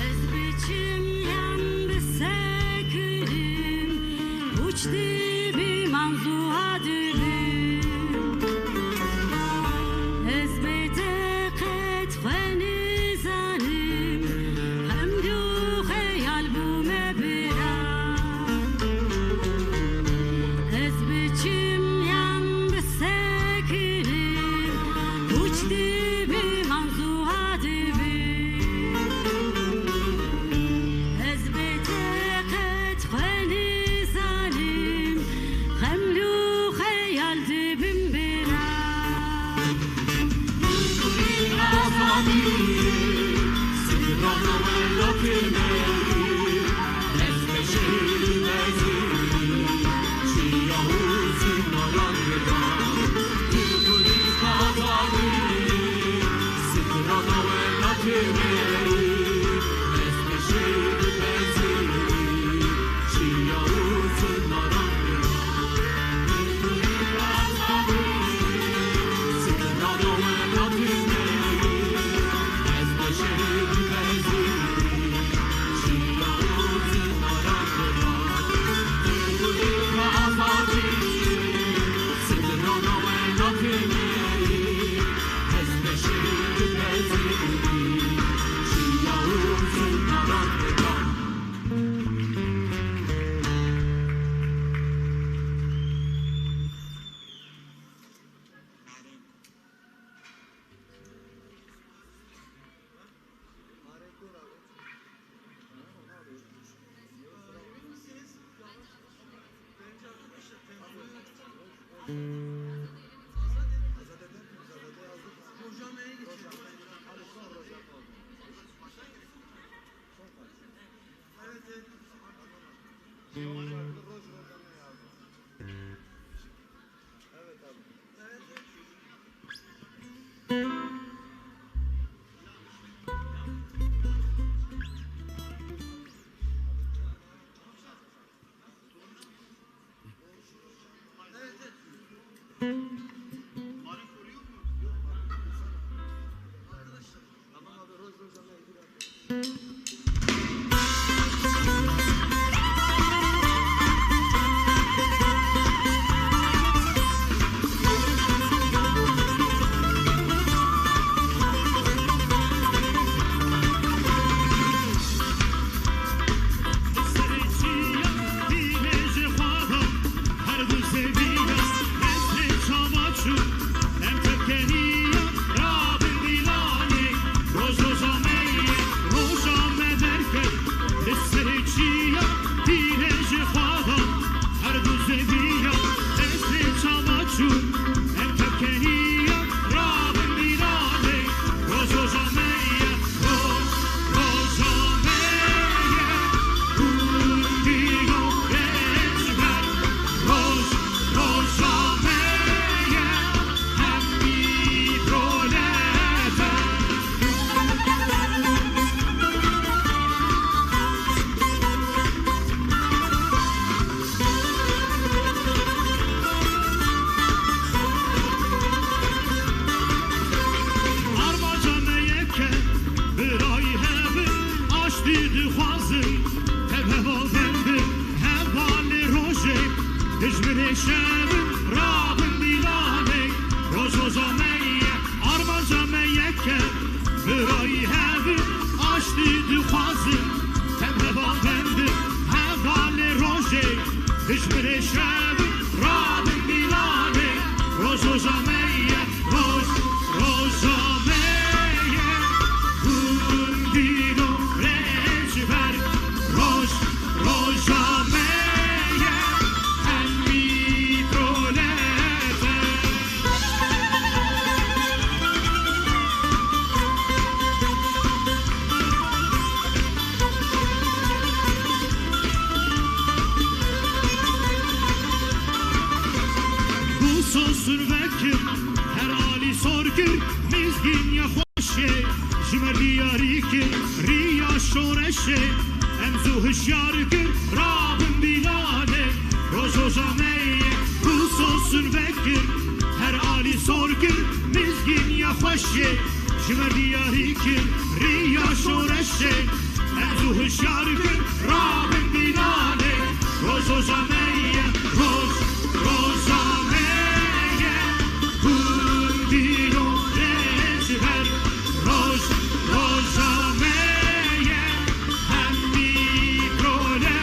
Ez biçim yan bisekinim, uç dibim, anzuha dibim. Ez bê te qet xwe nizanim, xeml û xeyal bûme bira. Ez biçim yan bisekinim, uç dibim, anzuha dibim. Ez bê te qet xwe nizanim, xeml û xeyal dibim bira. Azadî, sînrana welatê me. Armanca me yek e, birayî hev in, aştî dixwazin, hev hevalvend in, hevalê rojê, hijminê şev in, rabin dîlanê, roj roja me ye, armanca me yek e, birayî hev in, aştî dixwazin, Şev rabin dîlanê, roj roja me ye, roj roja me ye. Hûn dîno rê ji ber, roj roja me ye, em mîtrolete. Bû sosun vekir, her alî sor kir, mizgîn ya xweşê, ji me diyarî kir, riya şoreşê, em zû hişyar kir, rabin dîlanê, roj roja me ye, bû sosun vekir, her alî sor kir, mizgîn ya xweşê, ji me diyarî kir, riya şoreşê, em zû hişyar kir, rabin dîlanê, roj roja me ye, roj roja me ye, hûn dîno rê ji ber, roj roja me ye, em mîtrolete.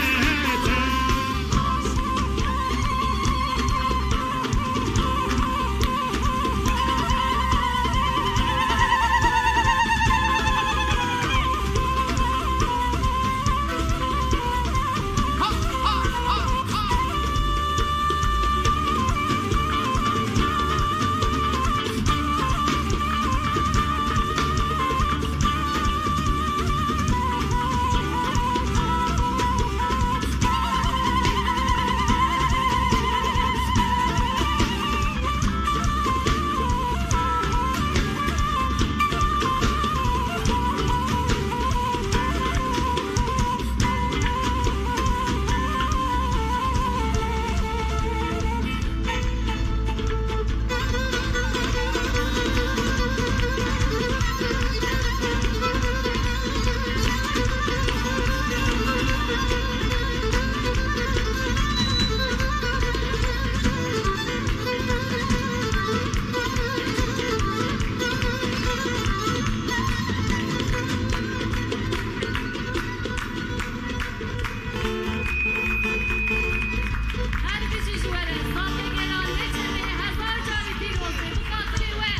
Her bijî ji we re, Zatê Gelan, Neçirnê hezar carî pîroz be, bi xatirê we.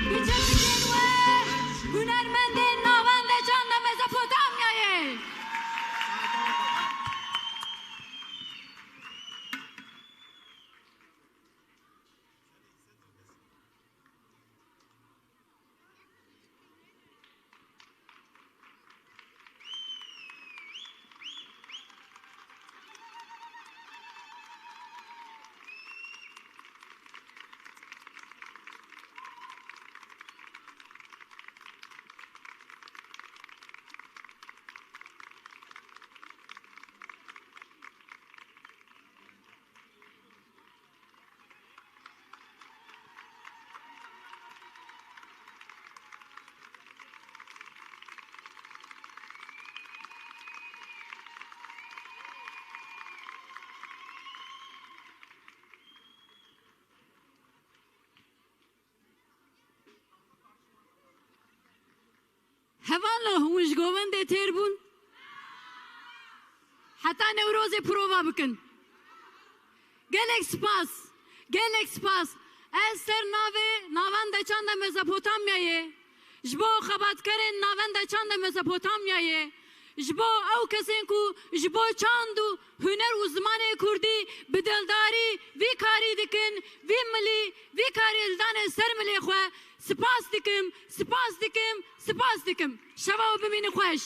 Bi çepikên we, hunermendên Navenda Çanda Mezopotamyayê. Hevalno, hûn ji govendê têr bûn? Heta Newrozê prova bikin. Gelek spas, gelek spas. Ez ser navê Navenda Çanda Mezopotamyayê, ji bo xebatkerên Navenda Çanda Mezopotamyayê, ji bo ew kesên ku ji bo çand û huner û zimanê kurdî bi dildarî vî karî dikin, vî milî, vî karî li dane ser milê xwe, spas dikim, spas dikim, spas dikim. Şeva we bimînin xweş.